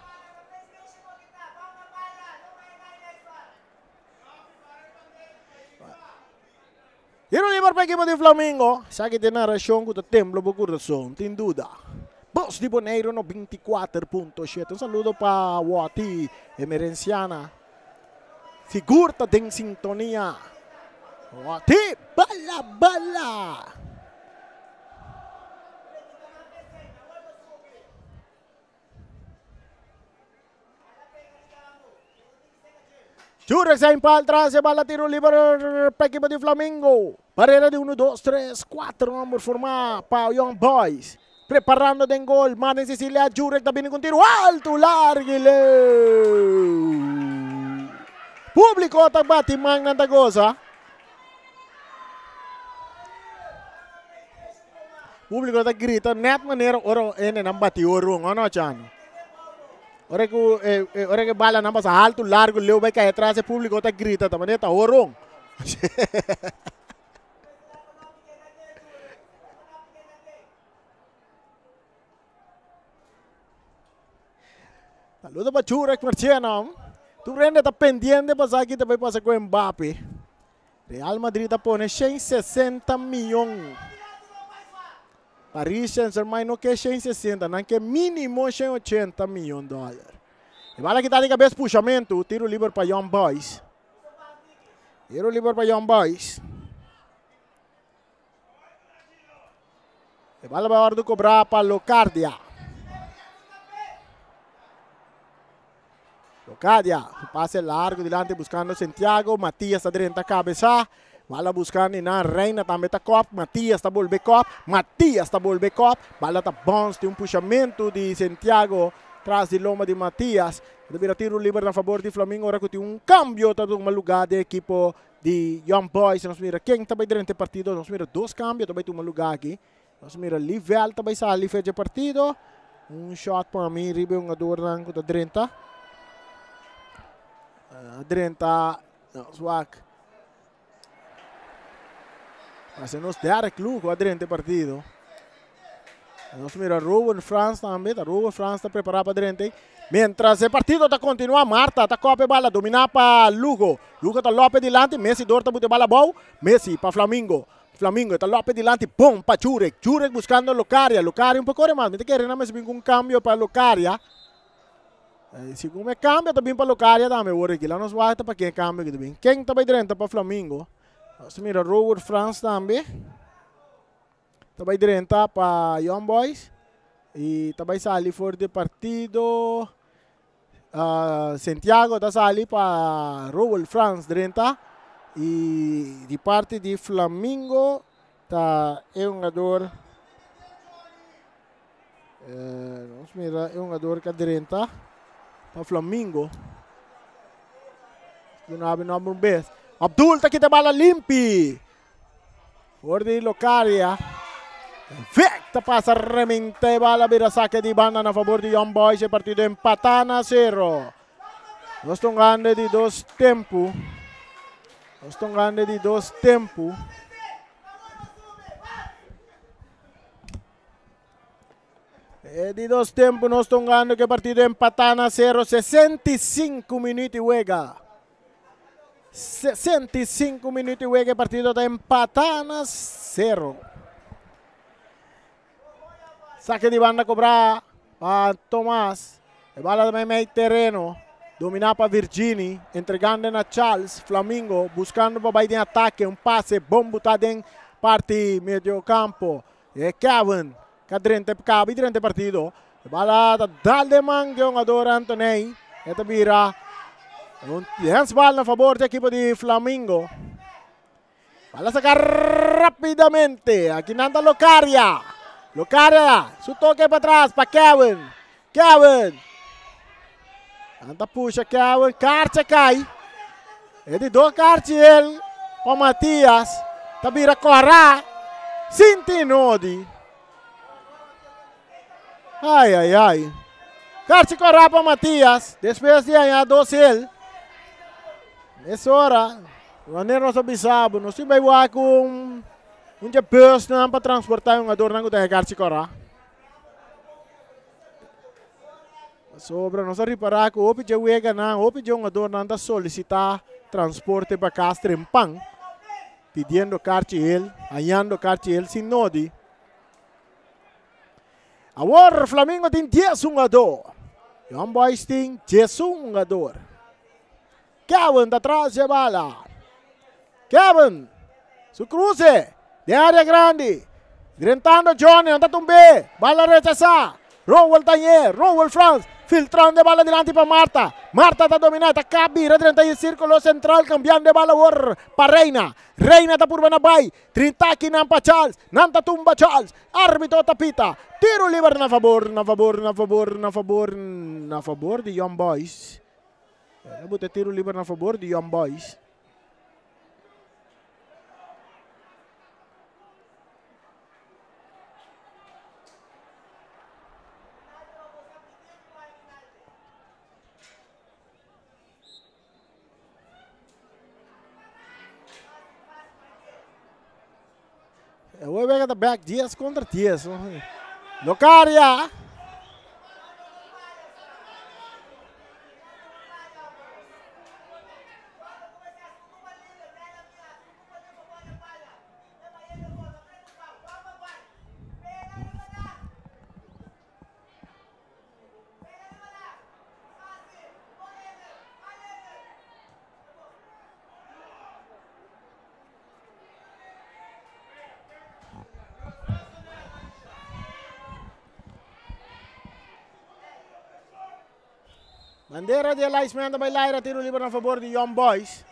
Tiro liber pa ekipo di Flamingo. Esaki ta e narashon ku ta tembla bo kurason, tin duda. Bos di Boneiru no 24.7. Un saludo pa Wati Emerenciana. Sigur ta den sintonia. Wati, bala, bala! Jurek sa impal tras e bala tiro liber pa equipo di Flamingo. Barrera di 1, 2, 3, 4 homber forma pa Young Boys. Preparando den gol, Martin Cecilia, Jurek ta bini con tiro alto, largo y leu. Publico ta bati man nan ta goza. Publico ta grita net manera ora ene nan bati orun, o no Chano? Ora ku eh, eh, ora ku bala nan pasa alto, largo, leu bai kai atras, e publico ta grita ta manera ta orun. Saludo pa Jurek Marchena. Tur hende ta pendiente pa sa kita bai pasa ku Mbappe. Real Madrid a pone 160 miyon. Paris Saint-Germain no ke 160, nan ke mínimo 180 miyon dòler. E bala kita di kabes pushamentu, tiro liber pa Young Boys. Tiro liber pa Young Boys. E bala bai wòrdu kobrá pa Locardia. Locardia, su pase largo dilanti buscando Santiago. Matias ta drenta cabeza. Bala buscando y nan Reina tambe ta kop. Matias ta bolbe kop. Matias ta bolbe kop. Bala ta bounce di un pushamento di Santiago tras di lomba di Matias. Ta bira tiro liber na favor di Flamingo ora cu tin un cambio ta tuma lugar den equipo di Young Boys. Nos mira ken ta bay drenta e partido. Nos mira dos cambio ta bay tuma lugar aki. Nos mira Livel ta bay sali fecha e partido. Un shot pa mi riba e hungadornan cu ta drenta. Uh, drenta, nos wak. Hace nos Derek Lugo a drenta e partido. Nos mira Rowan Frans tambe. Ta Rowan Frans ta prepara pa drenta. Mientras e partido ta continua, Marta ta kope bala, domina pa Lugo. Lugo ta lope dilanti, Messi door ta bute bala abou. Messi pa Flamingo. Flamingo ta lope dilanti, bon pa Jurek. Jurek buscando Locaria. Locaria un poco mas. Mi ta kere nan mester bin cu un cambio pa Locaria. Eh, si un cambio ta bin pa Locaria tambe wor aki. La nos wak ta pa ken cambio ki ta bin. Ken ta bay drenta pa Flamingo? Nos mira Robert Frans tambe. Ta bay drenta pa Young Boys. Y ta bay sali for di partido. Uh, Santiago ta sali pa Robert Frans drenta. Y di parti di Flamingo ta e hungador. Uh, nos mira e hungador que drenta pa Flamingo. Duna nomber un bes. Abdul ta kita bala limpi. For di Locaria. Vec ta pasa remente bala bira saque di banda na favor di Young Boys. E partido empata na cero. Nos ta grande di dos tempo. Nos ta grande di dos tempo. E di dos tempo nos ta grande que partido empata na cero. 65 minuut wega. 65 minuut wega e partido ta empata na cero. Saque di banda cobra pa Thomas. E bala tambe mei tereno. Domina pa Virgini. Entregando na Charles. Flamingo buscando pa bay den atake. Un pase bon buta den parti medio campo. E Kevin. Ka drenta cabi drenta partido. E bala ta dal den man di hungador Anthony. E ta bira un handsbal na favor di equipo di Flamingo. Bala saca rapidamente. Aki nan ta Locaria. Locaria, su toque pa atras pa Kevin. Kevin. Anta pusha Kevin. Karcha cai. E di dos karchi el pa Matias. Ta bira cora. Sinti nodi. Ai, ai, ai. Karchi cora pa Matias. Despues di haña dos el. Mesora, wanneer nos a bisa bo, nos tin bai wak un un dje bus nan pa transporta e hungadornan ku ta e karchi kora. Sobra nos a ripará ku hopi dje weganan, hopi dje hungadornan ta solisitá transporte pa kas trempan, pidiendo karchi hel, hañando karchi hel sin nodi. Awor Flamingo tin dies hungadó. Young Boys tin diesun hungador. Kevin ta tras dje bala. Kevin su kruse den área grandi. Drentando Johnny, nan ta tumb'é. Bala rechasá. Rowell ta ñe. Rowell Frans filtrando e bala dilanti pa Marta. Marta ta dominá, ta kap bira drenta e sírkulo sentral kambiando e bala awor pa Reina. Reina ta purba na bai. Trintaki nan pa Charles. Nan ta tumba Charles. Arbitro ta pita. Tiro liber na fabor, na fabor, na fabor, na fabor, na fabor di Young Boys. El a buta tiro liber na fabor di Young Boys. E wega ta back 10 contra 10. Locaria. Bandera di e linesman ta bai laira tiro liber na favor di Young Boys.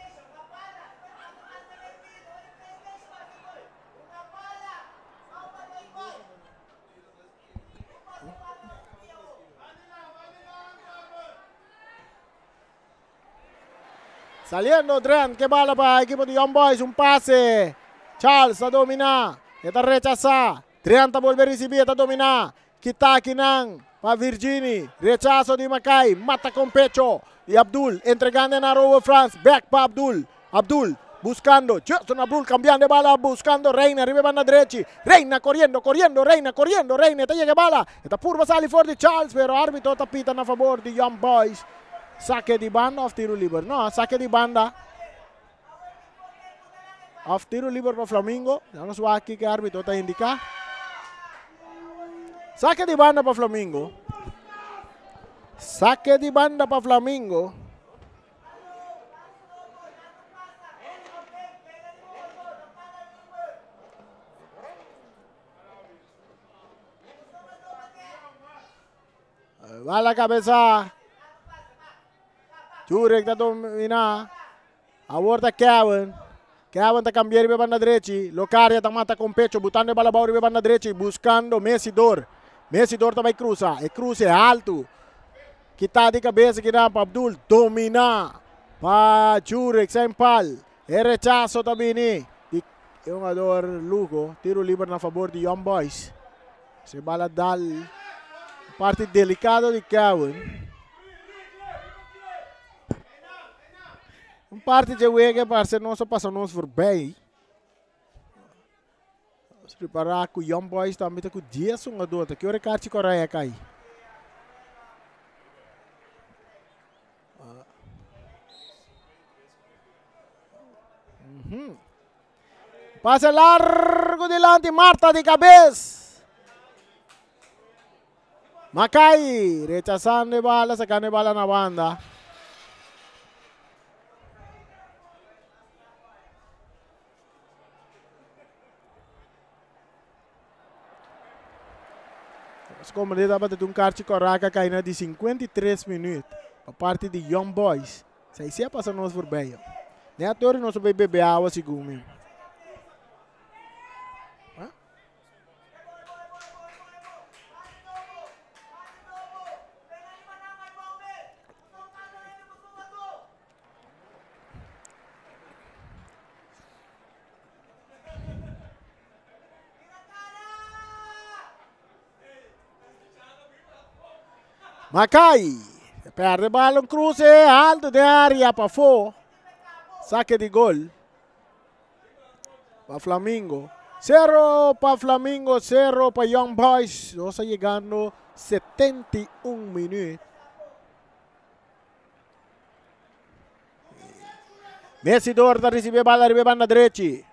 Saliendo Drent ke bala pa ekipo di Young Boys. Un pase. Charles ta domina. E ta rechasa. Drent ta bolbe risibi. E ta domina. Kita akinan pa Virgini. Rechaso di Mackay. Mata con pecho di Abdul. Entregando na Robo Frans. Back pa Abdul. Abdul buscando. Justin Abdul cambiando e bala. Buscando Reina. Riba e banda drechi. Reina corriendo, corriendo. Reina corriendo. Reina ta yega e bala. E ta purba sali for di Charles. Pero arbitro ta pita na favor di Young Boys. Sake di banda of tiro liber? No, sake di banda. Of tiro liber pa Flamingo. Ya nos wak kiko e arbitro ta indica. Sake di banda pa Flamingo. Sake di banda pa Flamingo. Bala cabeza. Jurek ta domina. Awor ta Kevin. Kevin ta cambia riba banda drechi. Locaria ta mata con pecho. Butando e bala bou riba banda drechi. Buscando Messi Dor. Messi Dor ta bay cruza. E cruze alto. Kita di cabeza kinan pa Abdul. Domina pa Jurek. Zijn pal. E rechazo ta bini di e hungador Lugo. Tiro liber na favor di Young Boys. Se bala dal parti delicado di Kevin. Un parti dje wega parse nos a pasa nos voorbij. Nos prepara cu Young Boys tambe ta cu 10 hungador. Ta ki ora e karchi Correa kai? Pase largo dilanti Marta di cabez. Mackay rechazando e bala, sacando e bala na banda. Como dit tabata un karchi kòrá kai na di 53 minuut pa parti di Young Boys. Sei sia pasa nos voorbij. Ne atori nos bay bebe awa segun mi. Mackay perde bala, un cruce alto den area pafó. Saque di gol pa Flamingo. 0 pa Flamingo, 0 pa Young Boys. Nos ta yegando 71 minuut. Messidor ta ricibi bala riba banda drechi.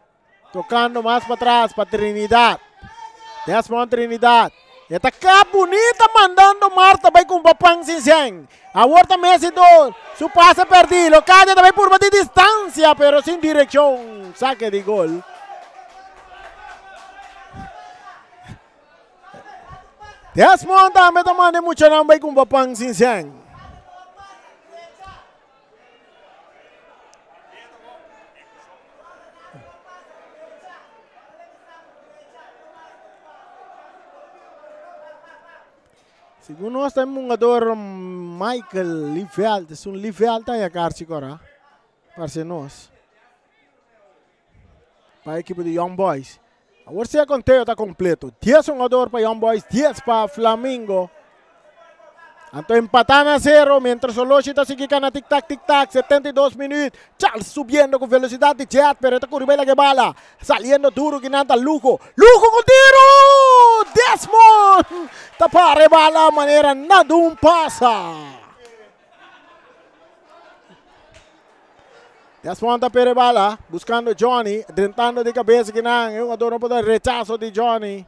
Tocando mas patras pa Trinidad. Desmond Trinidad. E ta ka bunita mandando Marta bai kumpa pan sin sen. Awor ta Messidor. Su pase perdi. Locadia ta bai purba di distancia pero sin direccion. Saque di gol. Desmond tambe ta manda e muchanan bai kumpa pan sin sen. Segun nos ta e hungador Michael Lieveld, es un Lieveld ta ya karchi kora, parse nos. Pa ekipo di Young Boys. Awor si e konteo ta kompleto. 10 hungador pa Young Boys, 10 pa Flamingo. Anto empatá na 0, mientras Oloshi ta sigui kana tik-tak, tik-tak, 72 minuut. Charles subiendo ku velosidat di jet, pero e ta kuri bai laga e bala. Saliendo duro kinan ta Lugo. Lugo ku tiro! Desmond ta para e bala manera nadun pasa. Desmond ta pere bala, buscando Johnny, drentando di cabeza kinan. E jugador no por rechazo di Johnny.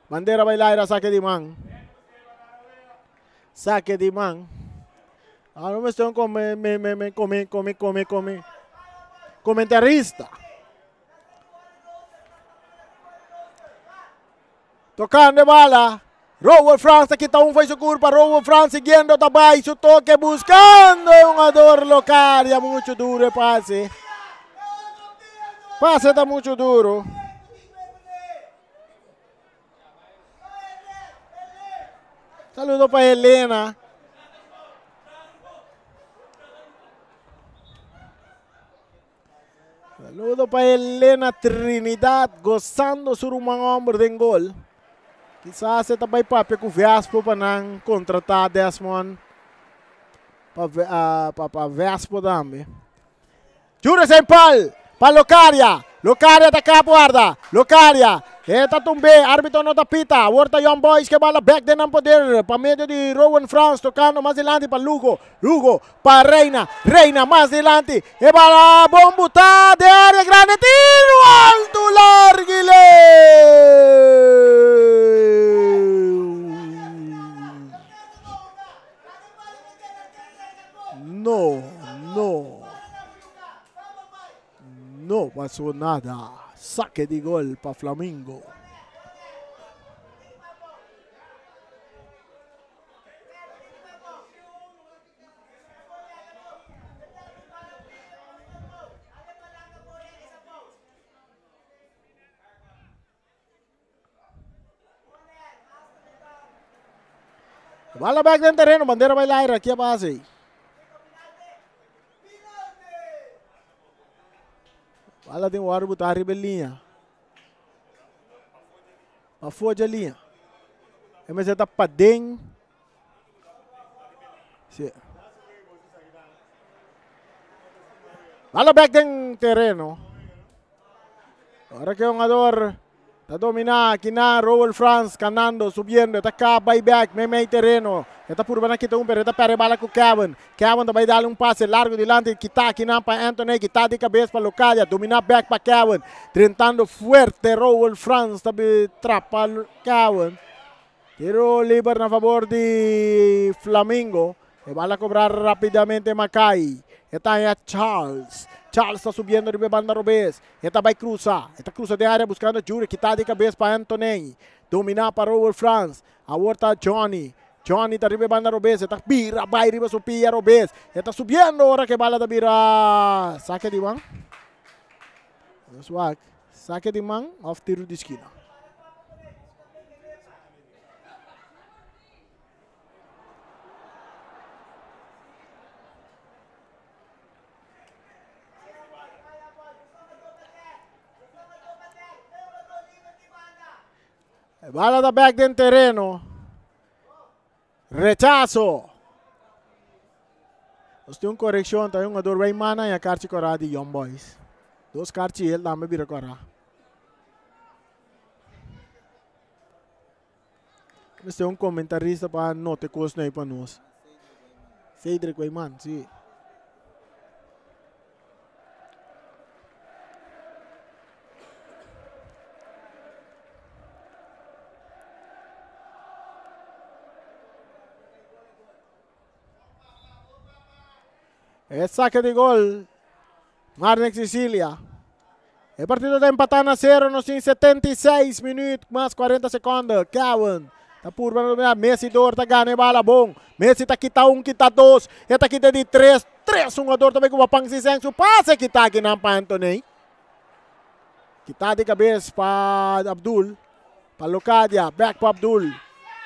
Bandera bai laira, saque di man. Saque di man. Ah, no me estoy come, me, me, me, come, come, come, come. Comentarista. Tocando bala. Roel Frans ta kita un foi su curpa. Roel Frans siguiendo tabay su toque buscando un jugador local. Ya mucho duro el pase. Pase está mucho duro. Saludo para Helena. Saludo para Helena Trinidad, gozando su ruman homber den gol. Quizás e ta bai papia ku Vespo pa nan contrata Desmond pa, pa, pa Vespo tambe. Jure Saint Paul pa Locaria. Locaria ta kap warda. Locaria. E ta tumbe. Arbitro no ta pita. Awor ta Young Boys ke bala bek den nan poder pa medio di Rowan Frans tocando mas dilanti pa Lugo. Lugo pa Reina. Reina mas dilanti. E bala bon buta den area grande. Tiro alto largo y leu. No, no. No pasó nada. Saque di gol pa Flamingo. Bala back den terreno, bandera bai laira, aquí a base. Bala den waru buta arriba linha. Pa foja linha. MZ ta paden. Sí. Bala back den terreno. Ora que jugador ta domina aqui na Roel Frans canando, subiendo, está cá, by back, meio meio terreno. Está por bana kita um, pero está perde bala com Kevin. Kevin também dá um passe largo dilante, kita aqui na para Anthony, kita de cabeça para Locadia, domina back para Kevin. Tentando fuerte Roel Frans, também trapa Kevin. Tiro libre na favor de Flamingo. E va a cobrar rapidamente Macay. Está aí Charles. Charles está subiendo de banda robês. Está vai cruzar. Está cruza de área buscando Juri. Que está de cabeça para Anthony. Dominar para Robert Franz. Agora está Johnny. Johnny está arriba banda robês. Está vira, vai arriba su pia robês. Está subiendo ahora que bala da vira. Saque de man. Saque de man of tiro de esquina. Bala da back den terreno. Rechazo. Nos tin un correccion, ta un jugador Raymana y a karchi cora di Young Boys. Dos karchi el dame bira cora. Este un comentarista pa note cos no pa nos. Cedric Wayman, sí. E saque di gol. Marnex Sicilia. E partido ta empatá na sero, nos tin 76 minuut mas 40 seconde. Kevin ta purba na dominá. Messi dor ta gana e bala bon. Messi ta kita un, kita dos. E ta kita di tres. Tres hungador ta bay ku Wapang Siseng. Su pase kita akinan pa Anthony. Kita di kabes pa Abdul. Pa Locadia, back pa Abdul.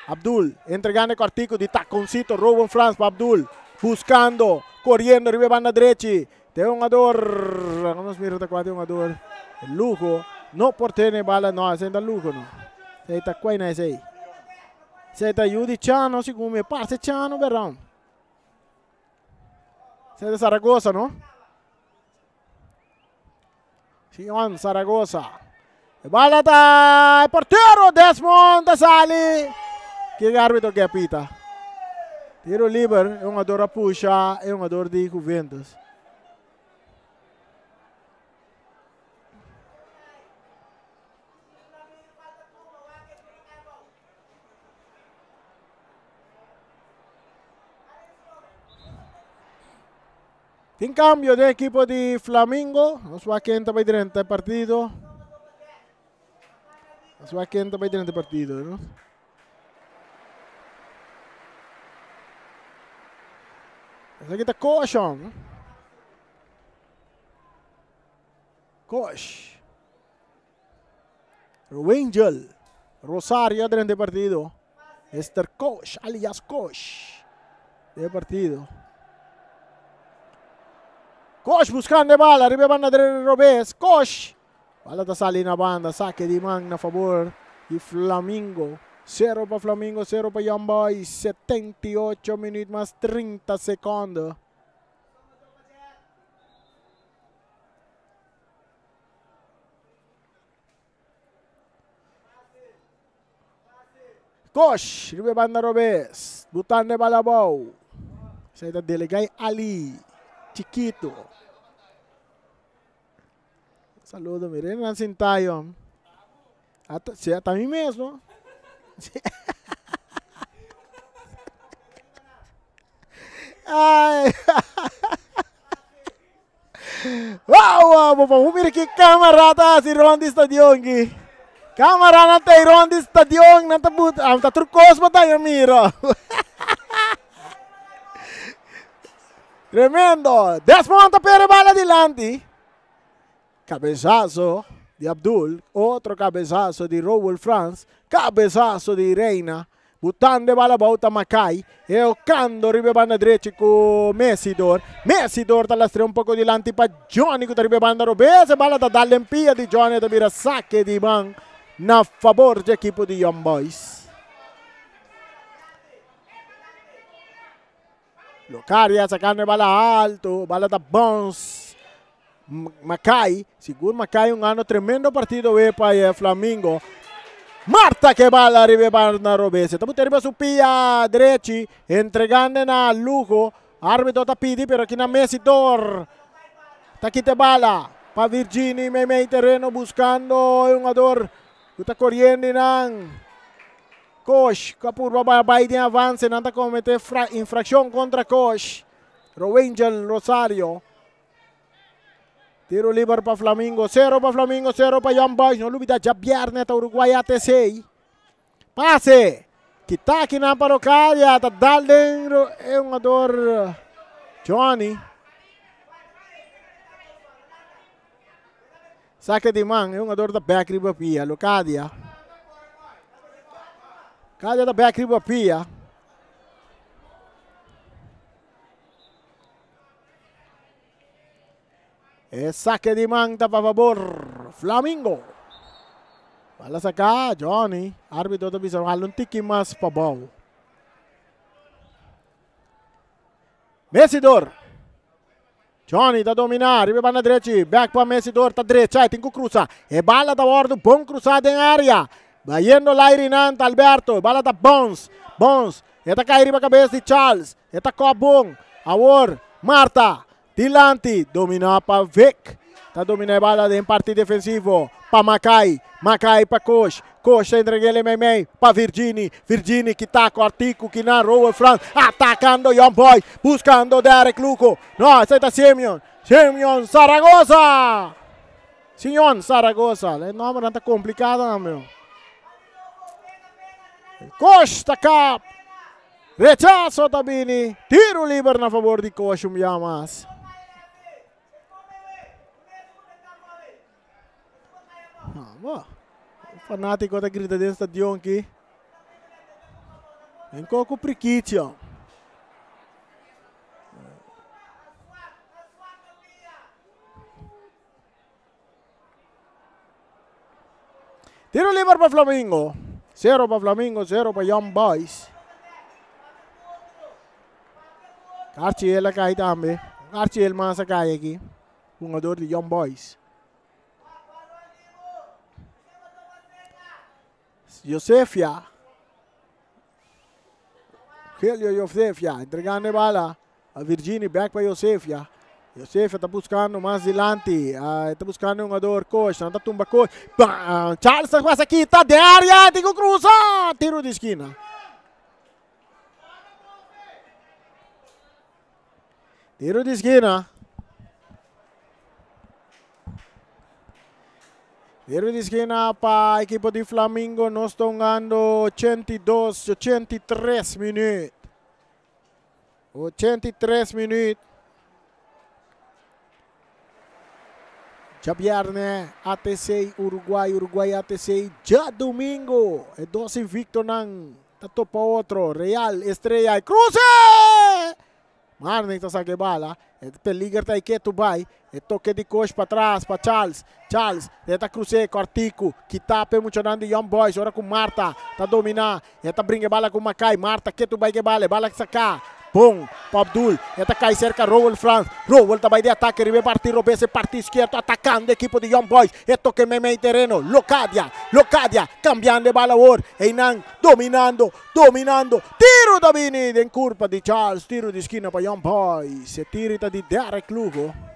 Abdul entregando e kòrtiku di takoncito Rowan Frans pa Abdul. Buscando, coriendo riba e banda drechi. Te hungador, nos mira ta kua te hungador. Lugo no por tene bala, no, esei ta Lugo no. Esei ta kua na esei. Esei ta yu di Chano, segun mi. Parse Chano, berão. Esei ta Zaragoza, no? Sion Zaragoza. E bala ta e portero Desmond ta sali. Ke arbitro ke pita. Tiro liber, e hungador a pusha e hungador di Juventus. Tin cambio den equipo di Flamingo. Nos wak ken ta bay drenta e partido. Nos wak ken ta bay drenta e partido. No? Esaki ta Koshon. Kosh. Ruangel Rosario drenta e partido. Mr. Kosh, alias Kosh. De partido. Kosh buscando e bala. Riba e banda dre robes. Kosh. Bala ta sali na banda. Saque di man na favor di Flamingo. 0 pa Flamingo, 0 pa Young Boys. 78 minuut mas 30 seconden. Kosh, riba e banda robes. Butando e bala abou. Esei ta Delegay Ali. Chiquito. Saludo, miren nan sintá yom. Ata, si ata mi mes, no? Ay. Wow, wow, bo por mira ki camara ta hasi rond di stadion ki. Camara nan ta rond di stadion, nan ta but, ah, ta tur kos bo ta mira. Tremendo. Desmond ta pere bala dilanti. Cabezazo di Abdul, otro cabezazo di Rowell Frans, cabezazo di Reina. Butando e bala abou ta Makai. E hokando riba e banda drechi ku Messidor. Messidor ta lastra un poko dilanti pa Johnny ku ta riba e banda robes. E bala ta dal den pia di Johnny e ta bira sake di man na fabor dje ekipo di Young Boys. Locaria sakando e bala alto. Bala ta bounce. Makai, sigur Makai un ano tremendo partido we pa e Flamingo. Marta ke bala riba e banda robes. Ta buta riba su pia drechi, entregando na Lugo. Arbitro ta pidi, pero aki na Messi Dor. Ta kita e bala pa Virgini meimei terreno buscando e hungador ku ta corriendo nan. Kosh ku a purba bai den avance, nan ta comete infraccion contra Kosh. Roangel Rosario. Tiro liber pa Flamingo. 0 pa Flamingo, 0 pa Young Boys. No lubida djabierne ta Uruguay ATC. Pase. Kita kinan pa Rocadia. Ta dal den e hungador Johnny. Saque di man. E hungador ta back riba pia. Locadia. Locadia ta back riba pia. E saque di man ta pa favor Flamingo. Bala saca Johnny. Arbitro ta bisa hala un tiki mas pa bou. Messidor. Johnny ta domina riba e banda drechi. Back pa Messidor ta drecha. E tin ku cruza. E bala ta wordo bon cruza den area. Bayendo Lairi nan ta Alberto. E bala ta bounce. Bounce. E ta kai riba kabes di Charles. E ta kòp bon. Awor Marta dilanti. Dominá pa Vic. Ta dominá e bala den parti defensivo. pa Makai. Makai pa Kosh. Kosh ta entreg'é meimei pa Virgini. Virgini kita kòrtiku kinan Roel Frans atakando Young Boys buskando Derek Luco. No, esei ta Simeon. Simeon Zaragoza. Simeon Zaragoza. E nòmbernan ta komplikado nan. Kosh ta kap. Rechaso ta bini. Tiro liber na fabor di Kosh un bia mas. Vamos. Fanátiko ta grita den stadion aki. En koko prikicho. Tiro liber pa Flamingo. Zero pa Flamingo, zero pa Young Boys. Archiel a kai tambe. Archiel mas a kai aki. Hungador di Young Boys. Josefia. Helio Josefia entregando e bala a Virgini, back pa Josefia. Josefia ta buscando mas dilanti. Uh, ta buscando un jugador Kosh. Ta tumba Kosh. Charles ta pasa kita de área. Tico cruza. Tiro de esquina. Tiro di skina. Tiro di skina pa ekipo di Flamingo. Nos ta hungando 82, 83 minuut. 83 minuut. Djabièrnè ATC Uruguay, Uruguay ATC djadumingu. E dos invictonan ta topa otro. Real Estrella y Cruze! Marney ta saca e bala. E peliger ta ey ketu bay. E toque di Kosh patras pa Charles. Charles e ta cruce cortico. Kita pa e muchanan di Young Boys. Ora cu Marta ta domina. E ta bringa e bala cu Makai. Marta ketu bay cu e bala. E bala saca. Bon pa Abdul. E ta cay cerca Rowel Frans. Rowel ta bay di atake riba e parti robes, e parti izquierdo atacando ekipo di Young Boys. E toke meimei tereno. Locadia. Locadia cambiando e bala awor. Eynan dominando. Dominando. Tiro ta bini den curpa di Charles. Tiro di skina pa Young Boys. E tiro ta di Derek Lugo.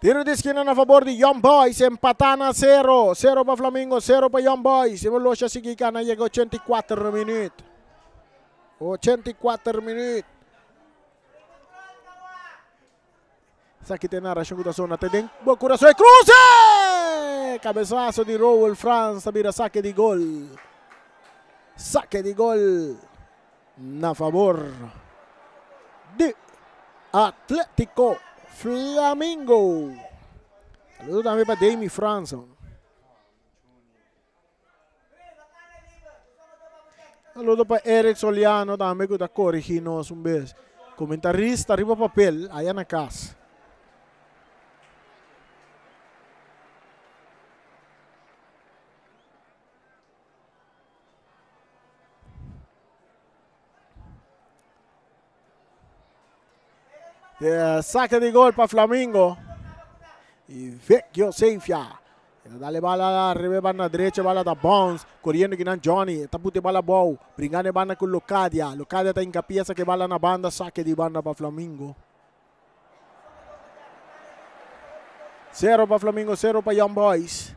Tiro di skina na favor di Young Boys. Empatá na sero. Sero pa Flamingo, sero pa Young Boys. E velocia sigui kana yega 84 minuut. 84 minuut. Esaki ta e narashon ku ta sona te den bo kurason. E kruse! Kabesaso di Rowel Frans ta bira sake di gol. Sake di gol na favor di Atletico Flamingo. Saludo tambe pa Damy Franson. Saludo pa Eric Soliano tambe ku ta korigí nos un bes. Komentarista riba papel aya na kas. Saque di gol pa Flamingo. Y Vecchio Seifia. Dale bala arriba banda derecha, bala da bounce. Corriendo kinan Johnny. Ta pute bala bou. Bringando banda con Locadia. Locadia ta hincapié saque bala na banda. Saque di banda pa Flamingo. 0 pa Flamingo, 0 pa Young Boys.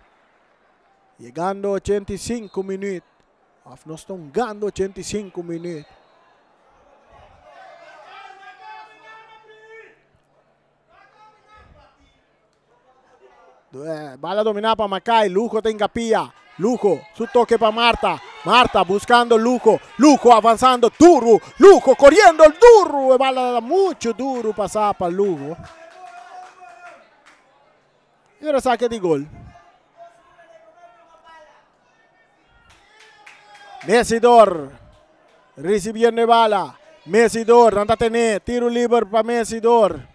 Yegando 85 minuut. Of nos ta hungando 85 minuut. Eh, bala dominá pa Makai. Lujo ta hincapia. Lujo, su toque pa Marta. Marta buscando Lujo. Lujo avanzando. Duro. Lujo corriendo. Duro. E bala mucho duro pasa pa Lujo. Y ora saque di gol. Messidor recibiendo e bala. Messidor, nan ta tene. Tiro liber pa Messidor.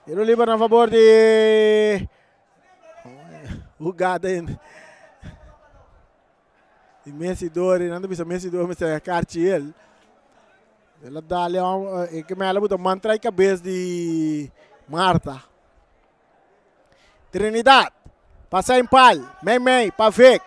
Tiro liber na favor di hugada di Messi Dori. Nan ta bisa Messi Dori, mester Cartiel. El a dale e ke mela buta man trai kabes di Marta. Trinidad pa Sainpal, mei mei pa Vic.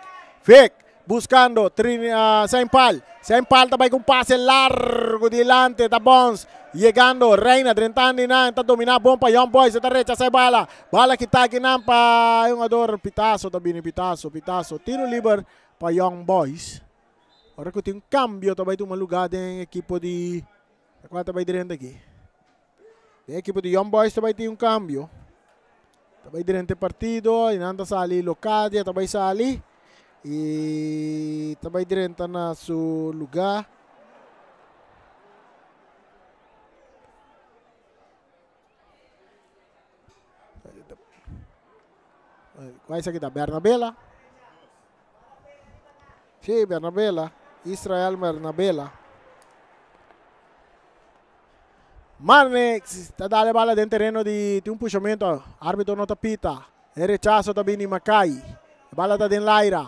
Vic buscando Trin uh, Sainpal. Sainpal ta bai con pase largo dilante ta Bons llegando Reina drentando y nan ta domina bon pa Young Boys ta rechaza e bala. Bala kita aki nan pa e hungador Pitazo ta bini Pitazo, Pitazo tiro liber pa Young Boys. Ora ku tin un kambio ta bai tuma lugá den ekipo di kua ta bai drenta aki. Den ekipo di Young Boys ta bai tin un kambio. Ta bai drenta e partido i nan ta sali Locadia ta bai sali i ta bai drenta na su lugá. Kua esaki ta? Bernabela? Sí, Bernabela. Israel Bernabela. Marnix ta dale bala den tereno di tin un pushamento. Arbitro no ta pita. E rechazo ta bini Makai. E bala ta den laira.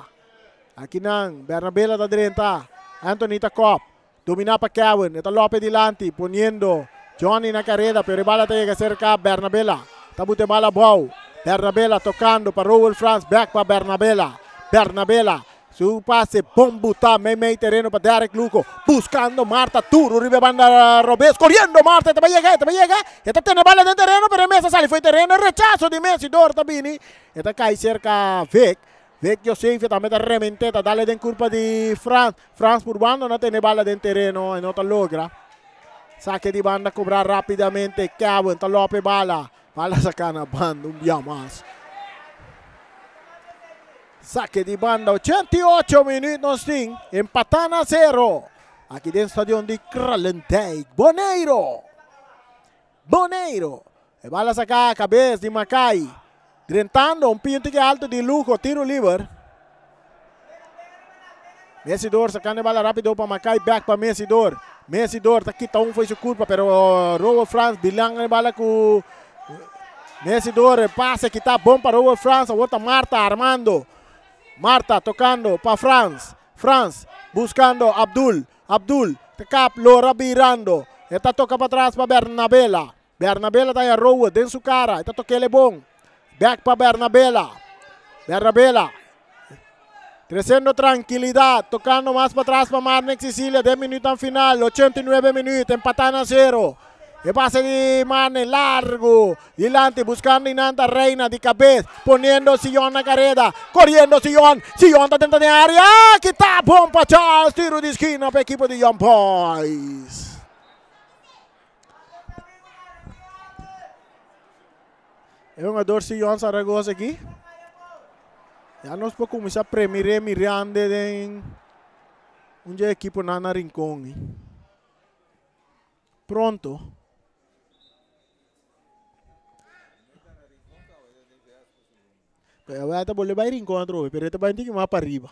Aki nan Bernabela ta drenta. Anthony ta kop. Dominá pa Kevin, e ta lope dilanti, poniendo Johnny na kareda, pero e bala ta yega serka Bernabela. Ta buta e bala abou. Bernabela tokando pa Rowel Frans, bèk pa Bernabela. Bernabela, su pase bon butá meimei tereno pa Derrick Luco, buskando Marta duru riba e banda robes, koriendo Marta, e ta bai yega, e ta bai yega, e ta tene bala den tereno, pero e mes a sali fo'i tereno, e rechaso di Messi dor ta bini, e ta kai serka Vic. Vic Josefia tambe ta rement'é, ta dale den kurpa di Frans. Frans purbando na tene bala den tereno, e no ta logra. Sake di banda kobra rapidamente. Kevin ta lope bala. Bala saka na banda un bia mas. Sake di banda, 88 minuut nos tin. Empatá na zero. Aki den stadion di Kralendijk. Boneiro. Boneiro. E bala saka kabes di Makai. Drentando un pia un tiki alto di Lugo. Tiro liber. Messidor sacando e bala rapido pa Makai. Back pa Messidor. Messidor ta kita un foi su curpa pero Roel Frans bilang e bala cu Messidor. Pase kita bon pa Roel Frans. Awor ta Marta armando. Marta tocando pa Frans. Frans buscando Abdul. Abdul ta kap lora birando. E ta toka patras pa Bernabela. Bernabela ta haña Rowe den su kara. E ta tok'el e bon. Bèk pa Bernabela. Bernabela tresiendo trankilidat. Tokando mas patras pa Marnix Cecilia den minuutnan final. 89 minuut. Empatá na sero. E pase di Marnix largu. Dilanti buscando Inanta Reina di cabez poniendo Sion na careda coriendo Sion Sion ta dentro den area kita bon pa Charles tiro di esquina pa equipo di Young Boys. E hungador Sion Zaragoza aki ya nos por cuminsa premire mirande den un dje equiponan na Rincon. Pronto. Pero ta bolbe bai Rincon atrobe, pero e ta bai un tiki mas pa riba.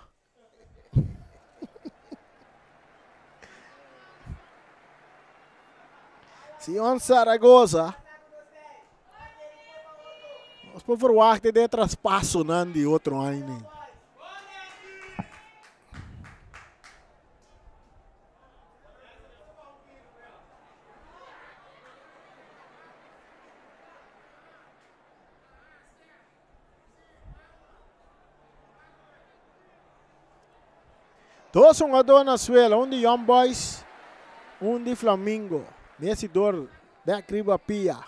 Sion Zaragoza. Nos por verwacht de traspasonan di otro aña. Dos hungadó na suela, un di Young Boys, un di Flamingo. Messi dor bek riba pia.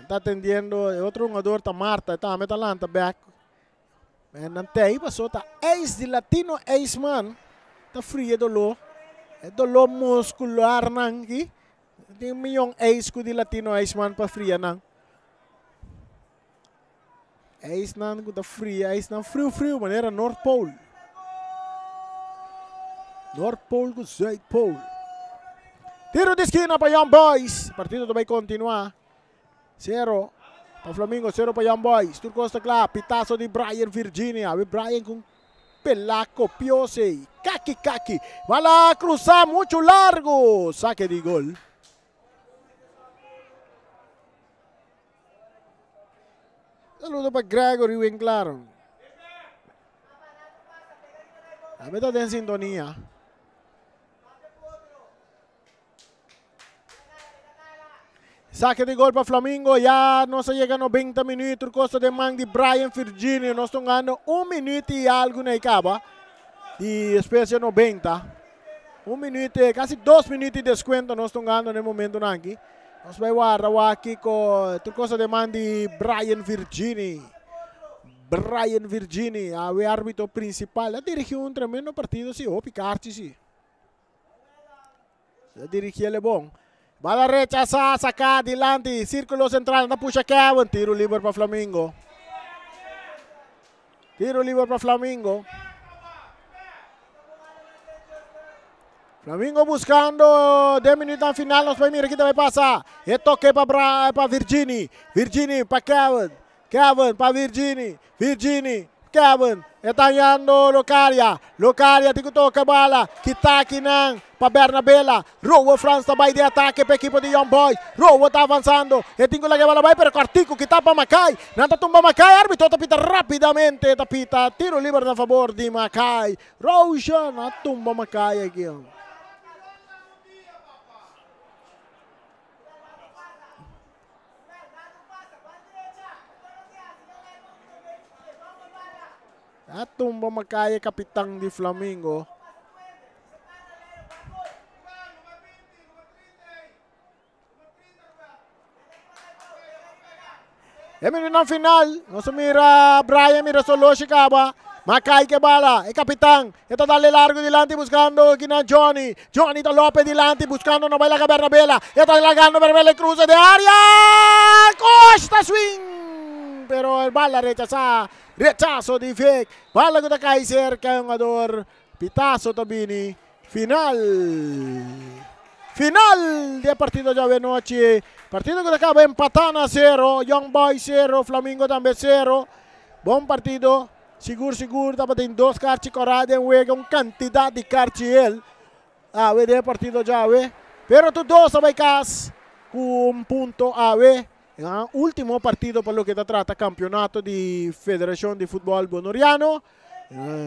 Ta atendiendo e otro hungador ta Marta, e tambe ta lanta bek. Men nan tei paso ta ijs di Latino IJsman ta fria e doló. E doló muscular nan aki. Tin miyon ijs ku di Latino IJsman pa fria nan. Ijsnan ku ta fria, ijsnan friu friu manera North Pole. North Pole ku Zuid Pole. Tiro di skina pa Young Boys. Partido ta bai kontinuá. Sero pa Flamingo, sero pa Young Boys. Tur kos ta kla. Pitaso di Brian Virginia. Awe Brian ku pelá kopioso ei. Kaki kaki. Bala krusá muchu largu. Sake di gol. Saludo pa Gregory Winklar. Tambe ta den sintonia. Saque de gol pa Flamingo. Ya nos a yega 90 minuut. Tur cos ta den man di Brian Virginio. Nos ta hungando un minuut y algo na e caba. Di despues 90. Un minuut, casi 2 minuut di descuento nos ta hungando na e momentonan aki. Nos bay warda wak kico tur cos ta den man di Brian Virgini. Brian Virgini, awe arbitro principal. A dirigi un tremendo partido si, hopi kaarchi si. A dirigi ele bon. Bala rechasa, saca dilanti, círculo central, ta pusha Kevin, tiro liber pa Flamingo. Tiro liber pa Flamingo. Flamingo buscando 10 minuut na final, nos bay mira kico ta bay pasa. E toque pa Bra pa Virgini, Virgini pa Kevin, Kevin pa Virgini, Virgini, Kevin, e ta hañando Locaria, Locaria tin ku toka bala, kita akinan pa Bernabela, Rowo Frans ta bai den atake pa ekipo di Young Boys, Rowo ta avansando, e tin ku laga e bala bai pero kòrtiku kita pa Makai, nan ta tumba Makai, arbitro ta pita rapidamente, ta pita tiro liber na fabor di Makai, Roshan a tumba Makai aki. A tumba Makai kapitan di Flamingo. E minuutnan final, nos mira Brian mira Soloshi kaba. Makai ke bala, e kapitan. E ta dale largo dilanti buscando kina Johnny. Johnny ta Lopez dilanti buscando no bai laga Bernabela. E ta lagando Bernabela e cruza de área. Costa swing! Pero el bala rechazá. Rechazo di Vic. Bala ku ta kai cerca e hungador. Pitazo ta bini. Final. Final di e partido djawe nochi. Partido ku ta kaba empatá na sero. Young Boys sero, Flamingo tambe sero. Bon partido. Sigur sigur tabatin dos karchi kòrá den wega, un kantidat di karchi el awe den e partido djawe. Pero tur dos a bai kas ku un punto awe. E ultimo partido pa loke ta trata kampionato di Federashon di Futbòl Bonoriano.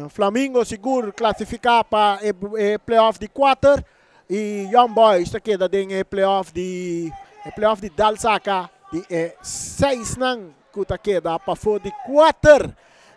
Flamingo sigur klasifiká pa e playoff di kuater i Young Boys ta keda den e playoff di e playoff di dal saka di e seisnan ku ta keda pafó di kuater.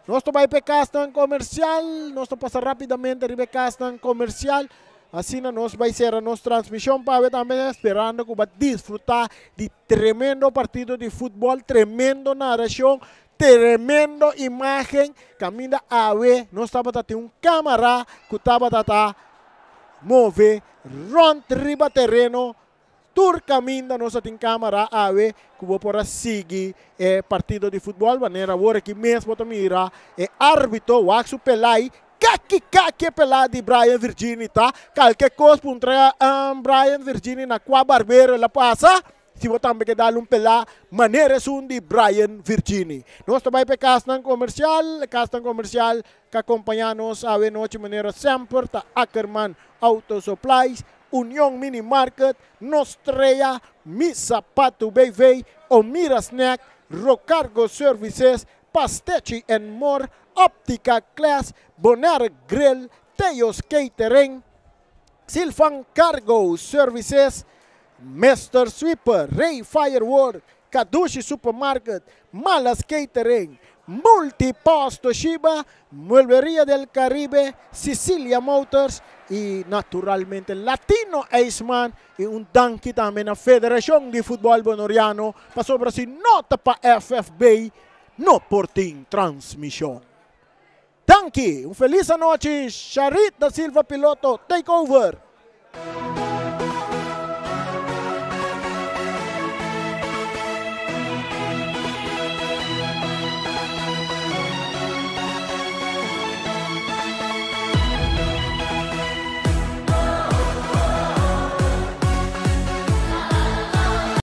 Nos ta bai pa e kasnan komersial, nos ta pasa rápidamente riba e kasnan komersial. Asina nos bai sera nos transmishon pa awe tambe sperando ku bo a disfrutá di tremendo partido di futbòl, tremendo narashon, tremendo imágen kaminda awe nos tabata tin un kámara ku tabata ta move rònt riba tereno. Tur kaminda nos a tin kámara awe ku bo por a sigui e partido di futbòl. Manera awor aki mes bo ta mira e árbitro wak su pelai kaki kaki e pelá di Brian Virgini ta. Kalke kos puntra Brian Virgini na kua barbero el a pasa. Si bo tambe ke dal un pelá manera esun di Brian Virgini. Nos ta bai pa e kasnan komersial. E kasnan komersial ku a kompañá nos awe nochi manera semper ta Ackerman Auto Supplies, Union Mini Market, Nostrea, Mi Sapatu BV, Omira Snack, Rocargo Services, Pastechi and More, Optica Class, Bonaire Grill, Theo's Catering, Silvan Cargo Services, Mister Sweeper, Rey Firework, Kadushi Supermarket, Malas Catering, Multipost Toshiba, Muebleria del Caribe, Sicilia Motors y naturalmente Latino Iceman y un danki tambe na Federacion di Futbol Bonoriano pasobra si no ta pa FFB no por tin transmision. Danki, un feliz anochi, Sharit da Silva Piloto, take over!